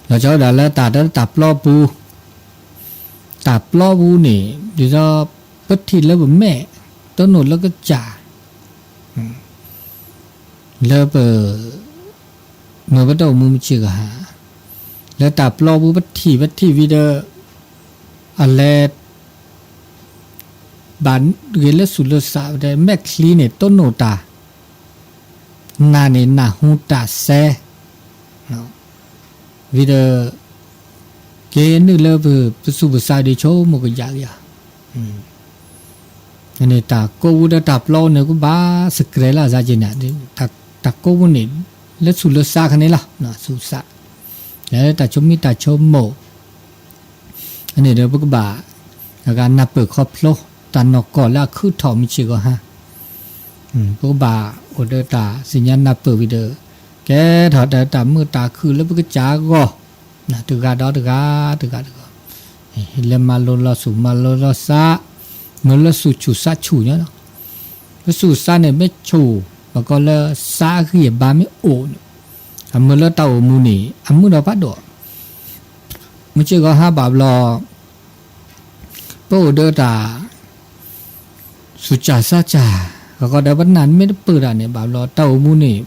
ဒီးကၠီဝဲဒၣ်လၢတၢ်တၢ်ပျီပူၤ, တၢ်ပျီပူၤန့ၣ် ဒ်သိး ပထံၣ်လၢပမဲာ် တိၢ်နီၣ်လၢကစၢ် လၢပ မ့ၢ်ပတၢ်အိၣ်မူမုၢ်ဆ့ၣ်ကဟါ, လၢတၢ်ပျီပူၤပထံၣ် ပထံၣ်ဝံၤဒီး အလဲၤ ဘၣ်ဂ့ၤလၢသူၣ်လၢသး ဒီးမဲာ်ချံန့ၣ် တိၢ်နီၣ်တၢ်, နၢ်န့ၣ်နၢ်ဟူတၢ်စဲ ဝံၤဒီး က့ၤနုာ်လၢပသူၣ်ပသးဒီးဆိကမိၣ်ကယၢ်ကယၤ, န့ၣ်တၢ်ကိးပူၤဒီးတၢ်ပျီန့ၣ် ကဘၣ်စကြဲးလၢအစါက့ၤန့ၣ်, တၢ်ကိးပူၤန့ၣ် လၢသူၣ်လၢသးခါန့ၣ်လီၤ, သူၣ်သး, လၢတၢ်ဆိမိၣ်တၢ်ဆိကမိၣ် အန့ၣ်ဒီးပကဘၣ် အဂၤနၢ်ပၢၢ်ခီဖျိ တၢ်နီၢ်ကီၢ်လၢအခုၣ်ထီၣ်မုၢ်ဆ့ၣ်ကဟါ, ပကဘၣ်အိၣ်ဒီးတၢ်သ့ၣ်ညါနၢ်ပၢၢ်ဝံၤဒီး ကဲထီၣ်ဒီးတၢ်မုာ်တၢ်ခုၣ်လၢပကစၢ်အဂီၢ်, တဂၤဒီးတဂၤ တဂၤဒီးတဂၤ, လဲၤမၤလိလီၤသူၣ်မၤလိလီၤသး, မ့ၢ်လၢသူၣ်ဆူၣ်သးဆူၣ်ညါလီၤ, လၢသူၣ်သးန့ၣ်မ့ၢ်ဆူၣ် ပကိးလၢသးအဂံၢ်အဘါမ့ၢ်အိၣ်န့ၣ်, အမ့ၢ်လၢတၢ်အိၣ်မူန့ၣ် အမုာ်ဒီးဖးဒိၣ်, မုၢ်ဆ့ၣ်ကဟါဘၣ်ဘျီ ပအိၣ်ဒီးတၢ် သူၣ်စၢ်သးစၢ်, ကကီဒီးပနၢ်မ့ၢ်တပၢၢ်တၢ်န့ၣ် ဘၣ်ဘျီတၢ်အိၣ်မူန့ၣ်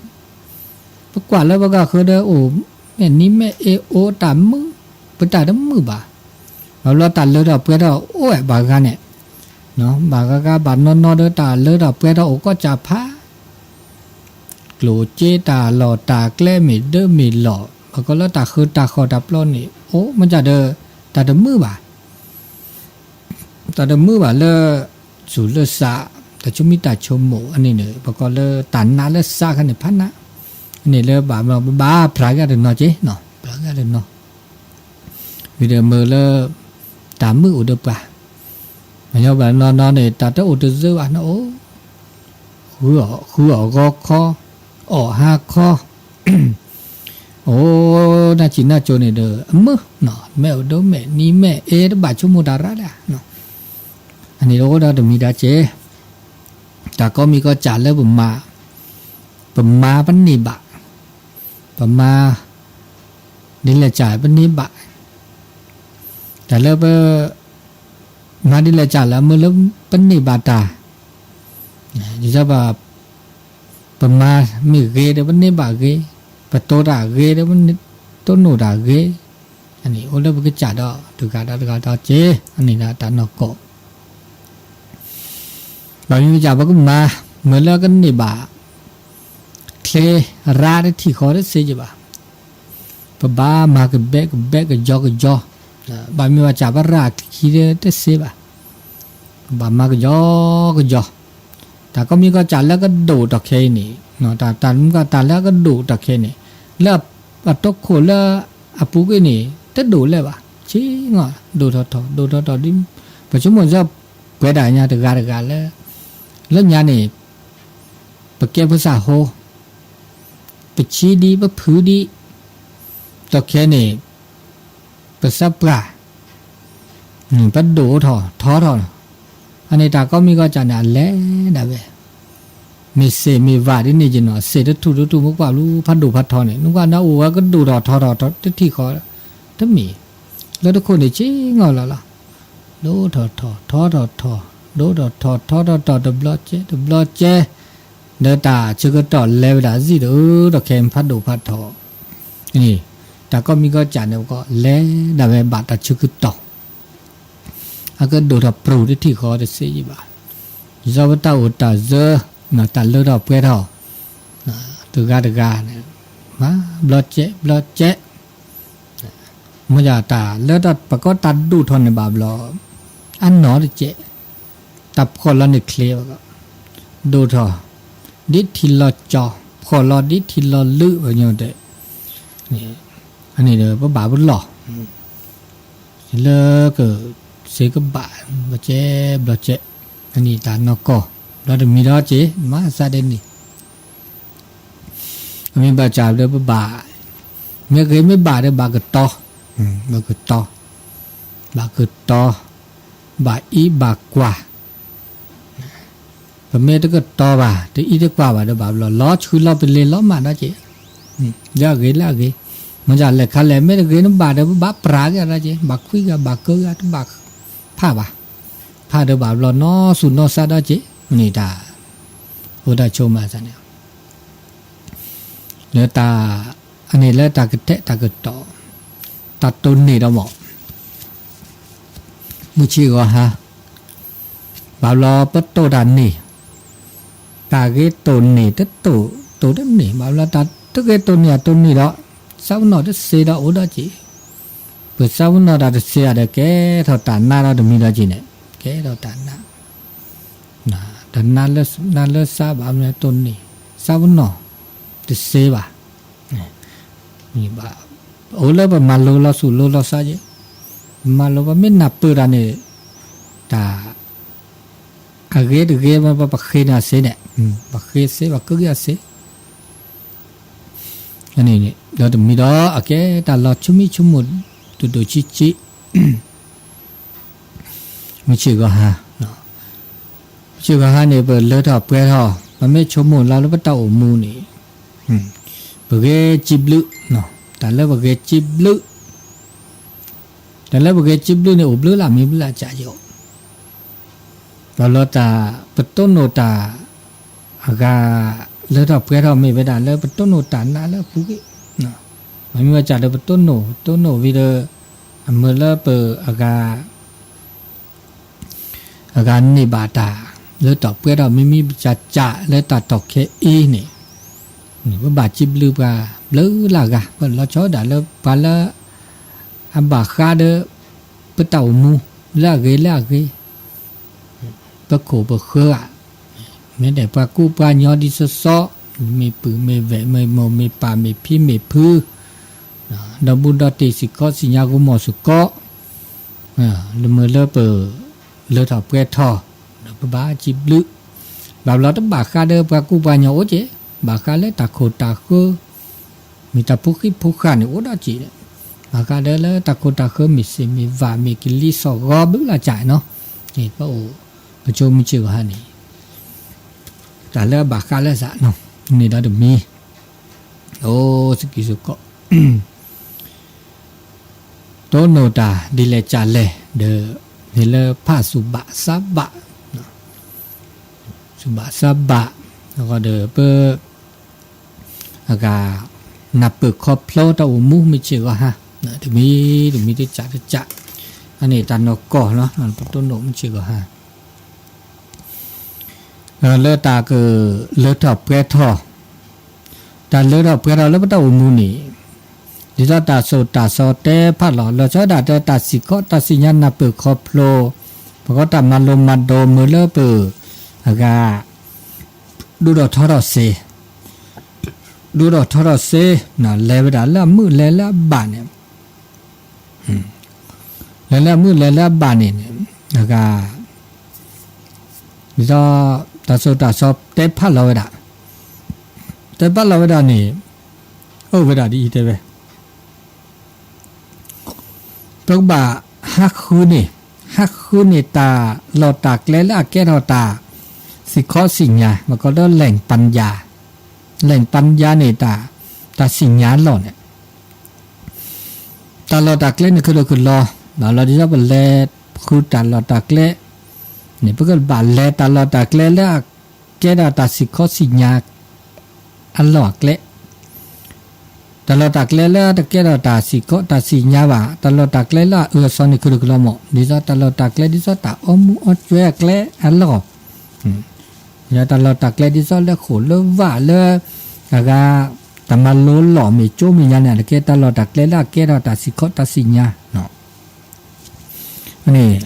ပကွၢ်လၢပဂၤဃၢၤဒီးအိၣ် မဲာ်နံၤမဲာ်အ့အိၣ်တၢ်မုာ်, ပတၢ်တမုာ်ဘၣ်, ဘၣ်ဘျီတၢ်လၢထီၣ်ပှဲၤထီၣ်အိၣ်ဝဲဘၣ်ဂၤန့ၣ်, ဘၣ်ဂၤဂၤဘၣ်နီၢ်နီၢ်ဒီးတၢ်လၢထီၣ်ပှဲၤထီၣ်အိၣ်ကီၢ်စၢ်ဖး ကျိၣ်စ့တၢ်လီၢ်တၢ်ကျဲမ့ၢ်ဒၢမ့ၢ်လီၢ် ပကိးလၢတၢ်ဃၢတၢ်ဃီၣ်တၢ်ပျီန့ၣ် အိၣ်မ့ၢ်ဒၣ်ဒီး တၢ်တမုာ်ဘၣ်, တၢ်တမုာ်ဘၣ်လၢ သူၣ်လၢသး တၢ်ဆိမိၣ်တၢ်ဆိကမိၣ်အန့ၣ်န့ၣ် ပကိးလၢတၢ်နာ်လၢသးခါန့ၣ်ဖးနး, အန့ၣ်လၢဘၣ်ဘျီပဘၣ်ဖျါက့ၤတနီၤက့ၤ, ဖျါက့ၤတနီၤ ဝံၤဒီးမ့ၢ်လၢ တၢ်မုာ်အိၣ်ဒီးပှၤ, မ့ၢ်ညီဘၣ်နီၢ်နီၢ်န့ၣ် တၢ်တအိၣ်တသ့ဘၣ်နီၢ်အိၣ်, ဃုအီၣ်ဂီၤခီ, အီၣ်ဟါခီ, အိၣ်နၢ်စံၣ်နၢ်စိၤန့ၣ်ဒီး အမုာ်, မဲာ်အိၣ်ဒိမဲာ်နံၤမဲာ်အ့တဘၣ်ဆိကမိၣ်တၢ်ရၣ်ဒၣ်, အန့ၣ်တအိၣ်ဒီးတမံၤဒၣ်က့ၤ, တၢ်ကိးမံၤကိးစၢ်လၢပမၤ, ပမၤပန့ၢ်ဘၣ်, ပမၤ ဒ်လဲၣ်စၢ်ပန့ၢ်ဘၣ်, တၢ်လၢပ မၤဒ်လဲၣ်စၢ်လၢအမ့ၢ်လၢပန့ၢ်ဘၣ်တၢ်, ဒ်သိးပ ပမၤမ့ၢ်ဂ့ၤဒီးပန့ၢ်ဘၣ်ဂ့ၤ, ပတိၤတၢ်ဂ့ၤဒီး တိၢ်နီၣ်တၢ်ဂ့ၤ, အန့ၣ်အိၣ်လၢပကစၢ်ဒီးတဂၤဒီးတဂၤဒီးက့ၤ, အန့ၣ်ဒၣ်တၢ်နီၢ်ကီၢ် ဘၣ်မ့ၢ်ဝဲဒၣ်ပကမၤ, မ့ၢ်လၢကန့ၢ်ဘၣ် ချ့ရါတထံၣ်ဃီတသ့ယဘၣ်, ပဘၣ်မၤကဘဲကဘဲကယီကယီ, ဘၣ်မ့ၢ်ဝဲစၢ်ပရၣ်ခံတသ့ဘၣ်, ပဘၣ်မၤကယီကယီ, တၢ်ကိးမံၤကိးစၢ်လၢကဒိၣ်ထီၣ်ခဲအံၤန့ၣ်, တၢ်မ့ၢ်ကတၢ်လၢအကဒိၣ်ထီၣ်ခဲအံၤန့ၣ်, လၢအတိခိၣ်လၢအပူၤကွံာ်န့ၣ် တဒိၣ်လဲၣ်ဘၣ်, ဆ့ၣ်နီၤ ဒိၣ်ထီၣ်ထီၣ် ဒိၣ်ထီၣ်ထီၣ်ဒ်, ပဆိကမိၣ်စ့ၢ် ပှဲၤဒၣ်ညါတဂၤတဂၤလၢ, လၢညါန့ၣ် ပကဲဖိသၣ်ဟိ, ပဆံဒံး ပဖုဒံး, ဒီးခဲန့ၣ် ပသးပှၢ်, ပဒိၣ်ထီၣ်ထီထီၣ်, အန့ၣ်တၢ်ကိးမံၤကိးစၢ်န့ၣ် အလဲၤဒၣ်ဝဲ, မ့ၢ်သ့ၣ်မ့ၢ်ဝၣ်ဒ်န့ၣ်က့ၤနီၤ, သ့ၣ်တထူၣ်တထူၣ်မ့ၢ်ကွၢ်ဘျုးဖးဒိၣ်ဖးထီန့ၣ် နကွၢ်နအိၣ်ဝဲကဒိၣ်ထီၣ်ထီထီၣ်တထံၣ်ဃီ, တမ့ၢ်, လၢတခိၣ်န့ၣ်ဆ့ၣ်နီၤလီၤလီၤ, ဒိၣ်ထီၣ်ထီၣ် ထီထီၣ်ထီၣ်, ဒိၣ်ထီၣ်ထီၣ် ထီထီၣ်ထီၣ် တဘျီကဲ တဘျီကဲ, ဒီးတၢ်ဆၢကတီၢ်လဲၤဝဲဒၣ်စံၣ်ဒီး ဒီးခဲဖးဒိၣ်ဖးထီ, တၢ်ကိးမံၤကိးစၢ်န့ၣ် ပကလဲၤဒၣ်ဝဲဘၣ်တၢ်ဆၢကတီၢ်, အကဒိၣ်ထီၣ်ပြူၤတထံၣ်ဃီတသ့ယဘၣ်, ယီၤပတၢ်အိၣ်တၢ်စၢ, တၢ်လၢထီၣ်ပှဲၤထီၣ်, တဂၤတဂၤ, မၤဘျီကဲ ဘျီကဲ မ့ၢ်ဒၣ်တၢ်လၢပကိးတၢ်ဒိၣ်ထီၣ်န့ၣ်ဘၣ်ဘျီ, အနီၢ်တကဲ, တၢ်ဖှီၣ်လီၤန့ၣ်ချ့ဘၣ်, ဒိၣ်ထီၣ်, ဒ်ထံလီၤကၠီ, ဖှီၣ်လီၤဒ်ထံလီၤလုၢ်ဝဲညါတဲ, အန့ၣ်ဒီးပဘၣ်ပလီၢ်, လၢက, စ့ကဘၣ်, ဘျီကဲ, ဘျီကဲ, အန့ၣ်တၢ်နီၢ်ကီၢ်, ဘျီတမံၤဒီးက့ၤ မၤသးဒ်န့ၣ် အမ့ၢ်ဘၣ်စၢ်ဒီးပဘၣ်, မ့ၢ်ဂ့ၤမ့ၢ်ဘၣ်ဒီးဘၣ်ကတီၤ, ဘၣ်ကတီၤ, ဘၣ်ကတီၤ, ဘၣ်အံးဘၣ်ကွၢ်, ပမ့ၢ်တကတီၤဘၣ် တအံးတကွၢ်ဘၣ်ဒီးဘၣ်ဘျီ လီၤဆှုလီၤပလ့ၤလီၤမၢ်ဒီးက့ၤ, လၢအဂ့ၤလၢအဂ့ၤ, မ့ၢ်လဲၤခါလဲၣ် မ့ၢ်တဂ့ၤနဘၣ်ဒီး ပဘၣ်ပြးက့ၤဒၣ်က့ၤ ဘၣ်ခွံဂၤဘၣ်ကၢဂၤ တဘၣ်ဖးဘၣ်, ဖးဒီးဘၣ်ဘျီနီၢ်သူၣ်နီၢ်သးဒီးက့ၤ န့ၣ်တၢ် အိၣ်တၢ်ဆိကမိၣ်သးန့ၣ် လၢတၢ် အန့ၣ်လၢတၢ်ကတဲာ်တၢ်ကတီၤ တၢ်တိၢ်န့ၢ်ဒီးမ့ၢ် မုၢ်ဆ့ၣ်ဂီၤဟါ, ဘၣ်ဘျီပတိၢ်တၢ်န့ၢ်, တၢ်ဂ့ၤတိၢ်န့ၢ်တတိၢ်, တိၢ်တန့ၢ်, ဘၣ်ဘျီတၢ်တဂ့ၤတိၢ်န့ၢ်အတိၢ်န့ၢ်ဒီး သးပနီၣ်တသ့ဒီးအိၣ်ဒီးက့ၤ, ပသးပနီၣ်တၢ်တသ့ဧါဒီး ကဲထီၣ်တၢ်နါဒီးတမံၤဒီးက့ၤန့ၣ် ကဲထီၣ်တၢ်နါ တၢ်နါလၢသးဘၣ်မနုၤတိၢ်န့ၢ်, သးပနီၣ်တသ့ဘၣ်, ဘၣ် အိၣ်လၢပမၤလိလီၤသူၣ်လိလီၤသးက့ၤ, ပမၤလိပမ့ၢ်နၢ်ပၢၢ်တၢ်န့ၣ်, တၢ် အဂ့ၤတဂ့ၤ ပဃ့န့ၢ်အသ့န့ၣ်, ပဃ့သ့ ပကဂ့ၤအသ့ န့ၣ် ဒီးတမံၤဒီး အကဲတၢ်လီၤဆိမိၣ်ဆိကမိၣ် ဒိၣ်ဒိၣ်ဆံးဆံး မုၢ်ဆ့ၣ်ဂီၤဟါ, မုၢ်ဆ့ၣ်ဂီၤဟါန့ၣ် ပလၢထီၣ်ပှဲၤထီၣ် ပမ့ၢ်ဆိကမိၣ်လီၤလၢပတၢ်အိၣ်မူန့ၣ်, ပဂဲၤစံးဘျုး, တၢ်လၢပဂဲၤစံးဘျုး, တၢ်လၢပဂဲၤစံးဘျုးန့ၣ် အိၣ်ဘျုးလၢမ့ၢ်ဘျုးလၢကယိာ် ဘၣ်လီၤတၢ် ပတိၢ်နီၣ်တၢ် အဂၤ လၢထီၣ်ပှဲၤထီၣ်မ့ၢ်ဝဲဒၣ်လၢပတိၢ်နီၣ်တၢ်နါလၢအပူၤကွံာ်, မ့မ့ၢ်ဝဲဒၣ်ဒီးပတိၢ်နီၣ် တိၢ်နီၣ်ဝံၤဒီး အမုာ်လၢပအဂၤ အဂၤန့ၢ်ဘၣ်တၢ် လၢထီၣ်ပှဲၤထီၣ် မ့မ့ၢ်ကကးလၢတၢ်တီၢ်ခဲအံၤန့ၣ်, ပဘၣ်စံးဘျုးပှၤဘျုးလၢအဂၤ ပလီၤဆီဒၣ်လၢပှၤလၢ အဘၣ်ဃးဒီး ပတၢ်အိၣ်မူ လၢအဂ့ၤလၢအဂ့ၤ ပခိၣ်ပဃၢၤဧါ, မ့ၢ်ဒဲးပှၤကူပှၤညီဒ်သိးသိး, မ့ၢ်ပုၢ်မ့ၢ်ဝဲၢ် မ့ၢ်မိၢ်မ့ၢ်ပၢ် မ့ၢ်ဖံမ့ၢ်ဖု, ဒီဘူးဒီတံၢ် စ့ၢ်ကီး စံၣ်ညါ ဂိၤမီၢ် စ့ၢ်ကီး, လၢမုာ်လၢပ လၢထီၣ်ပှဲၤထီၣ် ဒီးပဘၣ်စံးဘျုး, ဘၣ်ဘျီတဘၣ်ဃးဒီးပှၤကူပှၤညီအိၣ်က့ၤ, ဘၣ်ဃးလၢတၢ်ခိၣ်တၢ်ဃၢ မ့ၢ်တၢ်ဖိဃံဖိဃာ်န့ၣ်အိၣ်ဒီးက့ၤ, ဘၣ်ဃးဒီးလၢတၢ်ခိၣ်တၢ်ဃၢ မ့ၢ်စ့ၢ်မ့ၢ်ဝၣ် မ့ၢ်ကလံၤစိးဂီၤဘျုးလၢ်ကၠးနီၤ, ပအိၣ် ပဆိမုၢ်ဆ့ၣ်ဂီၤဟါန့ၣ် တၢ်လၢအဘၣ်ဃးလၢသးနီၤ, န့ၣ်ဒီးတမံၤ, အိၣ်စကံစကီး တိၢ်နီၣ်တၢ်ဒ်လဲၣ်ကၠးလဲၣ်ဒီး မ့ၢ်လၢဖးသူၣ်ဘၣ်သးဘၣ်, သူၣ်ဘၣ်သးဘၣ်, အဃိဒီးပ အဂၤ နၢ်ပၢၢ်ခီဖျိတၢ်အိၣ်မူမုၢ်ဆ့ၣ်ဂီၤဟါ, တမံၤတမံၤတကးတကး, အန့ၣ်တၢ်နီၢ်ကီၢ်လီၤ ပတိၢ်နီၣ်မုၢ်ဆ့ၣ်ဂီၤဟါ လၢတၢ်ကလၢထီၣ်ပှဲၤထီၣ်, တၢ်လၢထီၣ်ပှဲၤထီၣ်လၢပတၢ်အိၣ်မူန့ၣ်, ဒ်သိးတၢ်သိၣ်တၢ်သီတဲဖးလီၤ လီၤဆီဒၣ်တဲတၢ်စ့ၢ်ကီး တၢ်စံၣ်ညါနၢ်ပၢၢ်ခီဖျိ, ပကီးတၢ်မၤလိမၤဒိးမုာ်လၢပ အဂၤ ဒိၣ်ထီၣ်ထီထီၣ်စ့, ဒိၣ်ထီၣ်ထီထီၣ်စ့, လဲၤဝဲဒၣ်လၢအမုာ်လဲၤလၢအဘၣ်န့ၣ် လဲၤလၢအမုာ်လဲၤလၢအဘၣ်န့ၣ်, အဂၤ ဒ်သိး တၢ်သိၣ်တၢ်သီတဲဖးလီၤဝဲဒၣ်, တဲဖးလီၤဝဲဒၣ်န့ၣ်, အိၣ်ဝဲဒၣ်ဒ်အံၤတဲဝဲ, ပကဘၣ်ဟးဃုန့ၣ်, ဟးဃုန့ၣ်တၢ်လီၢ်တၢ်ကျဲလၢအကဲထီၣ်တၢ် စ့ၢ်ကီးစံၣ်ညါ ပကိးလၢ แหล่งปัญญา, แหล่งปัญญา န့ၣ် တၢ်စံၣ်ညါလီၢ်န့ၣ် တၢ်လီၢ်တၢ်ကျဲန့ၣ် ခဲလၢာ်ခဲလီၤ, ဘၣ်လီၤဒ်သိးပလဲၤဃုတၢ်လီၢ်တၢ်ကျဲန့ၣ် ပကဘၣ်လဲၤတၢ်လီၢ်တၢ်ကျဲလၢအကဲဒၣ်တၢ်စ့ၢ်ကီးစံၣ်ညါ အလီၢ်အကျဲ, တၢ်လီၢ်တၢ်ကျဲလၢတကဲထီၣ်တၢ်စ့ၢ်ကီးတၢ်စံၣ်ညါဘၣ်, တၢ်လီၢ်တၢ်ကျဲလၢအအၢအသီန့ၣ် ခဲလၢာ်ခဲလီၤမး, ဒ်သိးတၢ်လီၢ်တၢ်ကျဲ ဒ်သိးတၢ်အီမူၤအီကၠွဲအကျဲအလီၢ် တၢ်လီၢ်တၢ်ကျဲဒ်သိးလၢဃိၣ်လၢဝၣ်လၢ အဂၤ တၢ်မၤလိလီၢ်မ့ၢ်ကၠိမ့ၢ်ညါန့ၣ် တကဲတၢ်လီၢ်တၢ်ကျဲလၢအကဲထီၣ်တၢ်စ့ၢ်ကီးတၢ်စံၣ်ညါ, န့ၣ်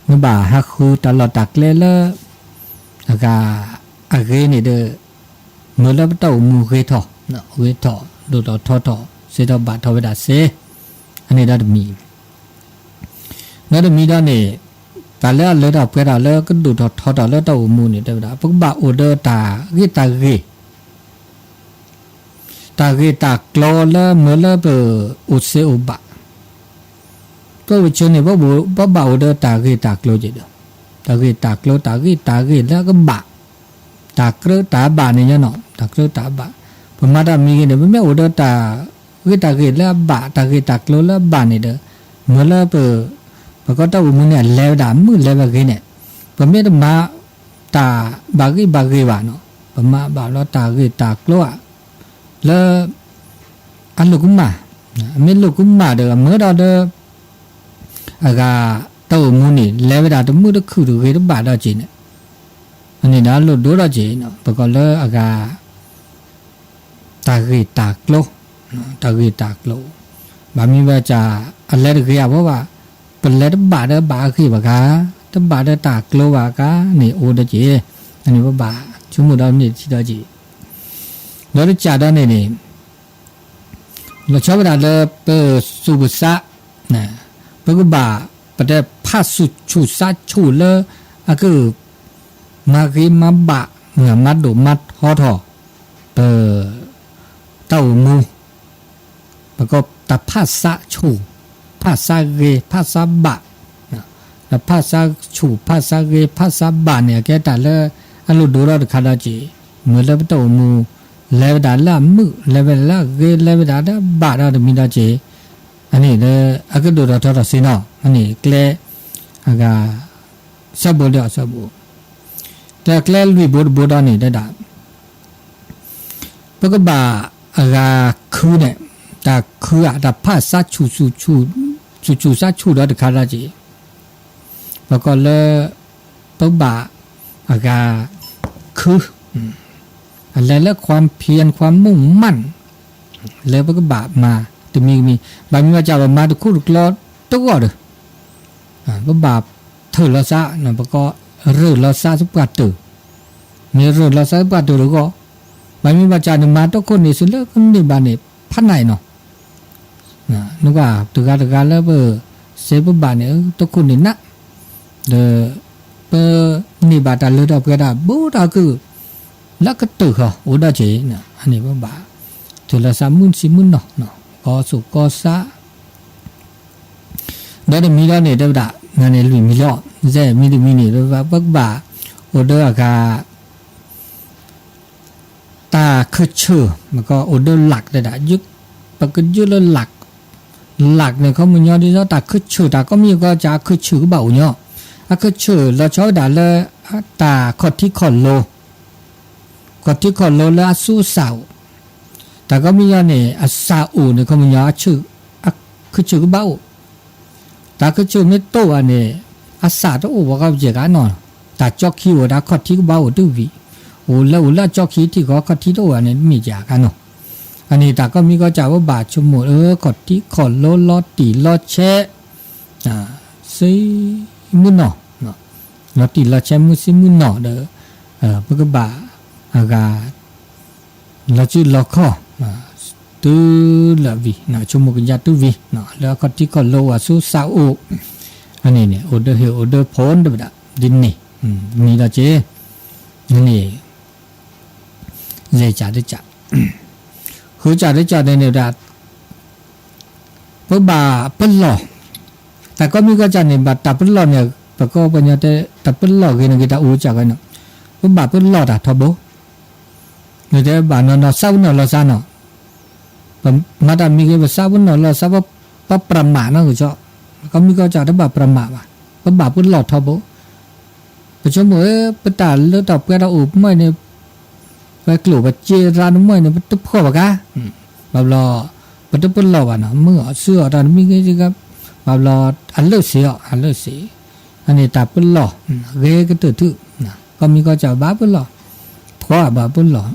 နဘၣ်ဟးဃုတၢ်လီၢ်တၢ်ကျဲလၢ အဂၤ အဂ့ၤန့ၣ်ဒီး မ့ၢ်လၢပတၢ်အိၣ်မူဂ့ၤထီၣ်, ဂ့ၤထီၣ် ဒိၣ်ထီၣ်ထီထီၣ် စ့ထီၣ်ဘၣ်ထီၣ်ဝဲဒၣ်စ့, အန့ၣ်ဒီးတမံၤ ဒီးတမံၤဒီးန့ၣ် တၢ်လၢအလၢထီၣ်ပှဲၤထီၣ်လၢကဒိၣ်ထီၣ်ထီထီၣ်လၢတၢ်အိၣ်မူန့ၣ် တဲဝဲဒၣ် ပကဘၣ်အိၣ်ဒီးတၢ်ဂ့ၢ်တၢ်ဂ့ၤ, တၢ်ဂ့ၢ်တၢ်ကျိၤလၢမ့ၢ်လၢပအိၣ်စ့အိၣ်ဘၣ်, ပဝဲဆိန့ၣ် ပဘၣ်အိၣ်ဒီးတၢ်ဂ့ၢ်တၢ်ကျိၤက့ၤဒီး တၢ်ဂ့ၢ်တၢ်ကျိၤ တၢ်ဂ့ၢ်တၢ်ဂ့ၢ်လၢကဘၣ်, တၢ်ကြၢးတၢ်ဘၣ်န့ၣ်ညါနီၤ တၢ်ကြၢးတၢ်ဘၣ်, ပမၤတၢ်မံၤဂ့ၤန့ၣ် ပမ့ၢ်အိၣ်ဒီးတၢ် ဂ့ၢ်တၢ်ဂ့ၢ်လၢအဘၣ် တၢ်ဂ့ၢ်တၢ်ကျိၤလၢအဘၣ်န့ၣ်ဒီး မ့ၢ်လၢပ ပကီၢ်တၢ်အိၣ်မူန့ၣ် အလဲၤဝဲဒၣ်မုၢ်လဲၤဝဲဂ့ၤန့ၣ် ပမ့ၢ်တမၤတၢ်ဘၣ်ဂ့ၢ်ဘၣ်ဂ့ၤဘၣ်နီၤ ပမၤဘၣ်လီၤတၢ်ဂ့ၢ်တၢ်ကျိၤဧါ လၢ အလိာ်ကမၣ်, အမ့ၢ်လိာ်ကမၣ်ဒီး အမၢဒီးလၢ အဂၤတၢ်အိၣ်မူန့ၣ် လဲၤဝဲဒၣ်တမုာ်တခုၣ်တဂ့ၤတဘၣ်ဒီးက့ၤန့ၣ်, အန့ၣ်ဒီးလိၣ်ဒိဒီးက့ၤ ပကီၢ်လၢအဂၤ တၢ်ဂ့ၢ်တၢ်ကျိၤ, တၢ်ဂ့ၢ်တၢ်ကျိၤ, ဘၣ်မနုၤဘၣ်ကၢ် အလဲၤတဂ့ၤအဘၣ်ဘၣ်, ပလဲၤတဘၣ်ဒီးဘၣ်အဂ့ၢ်ဘၣ်ဂၤ, တဘၣ်ဒီးတၢ်ကျိၤဘၣ်ဂၤန့ၣ်အိၣ်ဒီးက့ၤ, အန့ၣ်ပဘၣ်ဆိကမိၣ်ဒီးန့ၣ်ထံဒီးက့ၤ, ဒီးတကးဒီးန့ၣ်န့ၣ် လီၤဆီဝဲဒၣ်လၢပသူၣ်ပသး, ပကဘၣ် ပတဲဖးဆူၣ်ဆူၣ်သးဆူၣ်လၢ အက မၤဂ့ၤမၤဘၣ်, မၤဒိၣ်မၤထီထီၣ် ပ တၢ်အိၣ်မူ, ပကီၢ်တၢ်ဖးသးဆူၣ်, ဖးသးဂ့ၤ ဖးသးဘၣ်, တၢ်ဖးသးဆူၣ် ဖးသးဂ့ၤ ဖးသးဘၣ်န့ၣ် အကဲတၢ်လၢအလိၣ်ဒိဒီးတခါဒီးက့ၤ, မ့ၢ်လၢပတၢ်အိၣ်မူ လဲၤဝဲဒၣ်လၢအမုာ် လဲၤဝဲဒၣ်လၢအဂ့ၤ လဲၤဝဲဒၣ်လၢအဘၣ်ဒီးတမံၤဒီးက့ၤ, အန့ၣ်လၢအကဒိၣ်ထီၣ်ထီထီၣ်စ့ၢ်နီၤ, အန့ၣ်ကျဲ အဂၤ ဆၢဘိလၢအဆၢဘိ, တၢ်ကျဲလွံၢ်ဘိတဘိဒီးန့ၣ်တဲဒၣ် ပကဘၣ်အဂၤခုန့ၣ်, တၢ်ခုဧါ တၢ်ဖးသးဆူၣ်, ဆူၣ်ဆူၣ်သးဆူၣ်ဒီးတခါဒီးက့ၤ, ပကီၢ်လၢ ပဘၣ်အဂၤ ခု, အလဲၤလၢ ความเพียร ความมุ่งมั่น လၢပကဘၣ်မၤတမံၤတမံၤ, ဘၣ်မနုၤဘၣ်ကၢ်ပမၤတခိၣ်တကျီတဂီၢ်ဒီး ပဘၣ်ထုးလီၤသး, ပကီၢ်ရၢၢ်လီၤသးသပှၢ်တၢၢ်, မ့ၢ်ရၢၢ်လီၤသးသပှၢ်တၢၢ်တဂီၢ်, ဘၣ်မနုၤဘၣ်ကၢ်န့ၣ် မၤတခိၣ်န့ၣ် သုလၢကန့ၢ်ဘၣ်န့ၣ် ဖးနးအံၤနီၤ, နကွၢ်တဂၤတဂၤလၢပ စ့ပဘၣ်န့ၣ် တခိၣ်န့ၣ်နး, ဒီး ပန့ၢ်ဘၣ်တၢ်လၢတၢ်ပှဲၤတၢ်ဘိတၢ်ခုၣ် လၢကတၢၢ်ဃီ အိၣ်ဒီးက့ၤ, အန့ၣ်ပဘၣ် ထုးလီၤသးမုၢ်ဆံမုၢ်နီၤ, ကီသိၣ်ကီသး ဒီးတမံၤဒီးန့ၣ် တဲဝဲဒၣ် န့ၣ်လွံၢ်မံၤလီၤ, မံၤတမံၤန့ၣ် ပကဘၣ် အိၣ်ဒီးအဂၤ တၢ်ခၢၣ်ဆၢၣ်, မ့ၢ်ကီးအိၣ်ဒီး lack တဲဒၣ်, ပကယုၢ်လၢ lack, lack န့ၣ် ခီပညီဒ်သိးတၢ်ခၢၣ်ဆၢၣ်, တၢ်ကိးမံၤကီးကၢ် အခၢၣ်ဆၢၣ်ကဘၣ်အိၣ်ညီ, အခၢၣ်ဆၢၣ်လီၤဆီဝဲဒၣ်လၢ တၢ်ခီၣ်ထံခီၣ်လိၤ, ခီၣ်ထံခီၣ်လိၤလၢအသူအသၣ်အိၣ်, တၢ်ကိးမံၤကီးန့ၣ် အသၣ်အိၣ်န့ၣ် ခီပညီ အခၢၣ်ဆၢၣ်ကဘၣ်အိၣ်, တၢ်ခၢၣ်ဆၢၣ်မ့ၢ်တအိၣ်ဘၣ်န့ၣ် အသၣ်တအိၣ်ဘၣ်ဃီပယဲၢ်ကနီၤ, တၢ်ကၠီခံအိၣ် တၢ်ခီၣ်ထံကဘၣ်အိၣ်တဝံၤ, အိၣ်လၢအိၣ်လၢအကၠီခံထံၣ်ဃီ ခီၣ်ထံတအိၣ်ဘၣ်န့ၣ် မ့ၢ်ယဲၢ်ကနီၤ, အန့ၣ်တၢ်ကိးမံၤကီးကၢ် ပဘၣ်ဆိကမိၣ် ခီၣ်ထံခီၣ်လိၤ လီၤတံၢ်လီၤဆဲး သ့မုၢ်နီၢ်, လီၤတံၢ်လီၤဆဲးမုၢ်သ့မုၢ်နီၢ်ဒီး ပကဘၣ်အဂၤ လီၤစုလီၤခီၣ် တုၤလၢဝံၤ ဆိကမိၣ်ကယၢ်တုၤဝံၤ လၢအခီၣ်ထံခီၣ်လိၤအိၣ် အသူအသၣ်အိၣ် အန့ၣ်န့ၣ် အိၣ်ဒီးဟ့ၣ်အိၣ်ဒီးဖိတဝဲဒၣ် ဒ်န့ၣ် မံၤဒီးက့ၤ န့ၣ် လဲၤကၢ်တကၢ် ဃုကၢ်တကၢ်န့ၣ်န့ၣ်ဒၣ် ပဘၣ်ပလီၢ်, တၢ်ကိးမံၤကီးကၢ်န့ၣ် ဘၣ်တၢ်ပလီၢ်န့ၣ် ပကိးပှၤကညီတဲ တၢ်ပလီၢ်ဂ့ၤန့ၣ်ဂ့ၤ တၢ်အူကၢ်ဂ့ၤန့ၣ် ပဘၣ်ပလီၢ်တၢ်ထီဘိ, နတဲဘၣ်နီၢ်နီၢ် သးပနီၣ်လီၤသးနီၢ်, ပမၤတၢ်မံၤဂ့ၤ ပသးပနီၣ်လီၤသး ပပြးမးနီၢ်ကစီၣ်, ကိးမံၤကီးကၢ်တဘၣ်ပြးမးဘၣ်, ပဘၣ်ပလီၢ်ထီဘိ ပဆိကမိၣ် ပတၢ်လၢတၢ်ပှဲၤတၢ်အိၣ်မ့ၢ်န့ၣ် ပကျိၣ်ပစ့ရါန့ၣ်မ့ၢ်န့ၣ် ပတဖှီၣ်ဘၣ်ကါ, ဘၣ်ဘျီ ပတပလီၢ်ဘၣ်နီၤ မုၢ်အီၣ်စုအီၣ်တၢ်တမံၤဂ့ၤ ဘၣ်ဘျီ အလၢာ်သ့အီၤ အလၢာ်သ့, အန့ၣ်တၢ်ပလီၢ် ဂ့ၤကတၢၢ်ထူၣ်, ကိးမံၤကီးကၢ်ဘၣ်ပလီၢ်,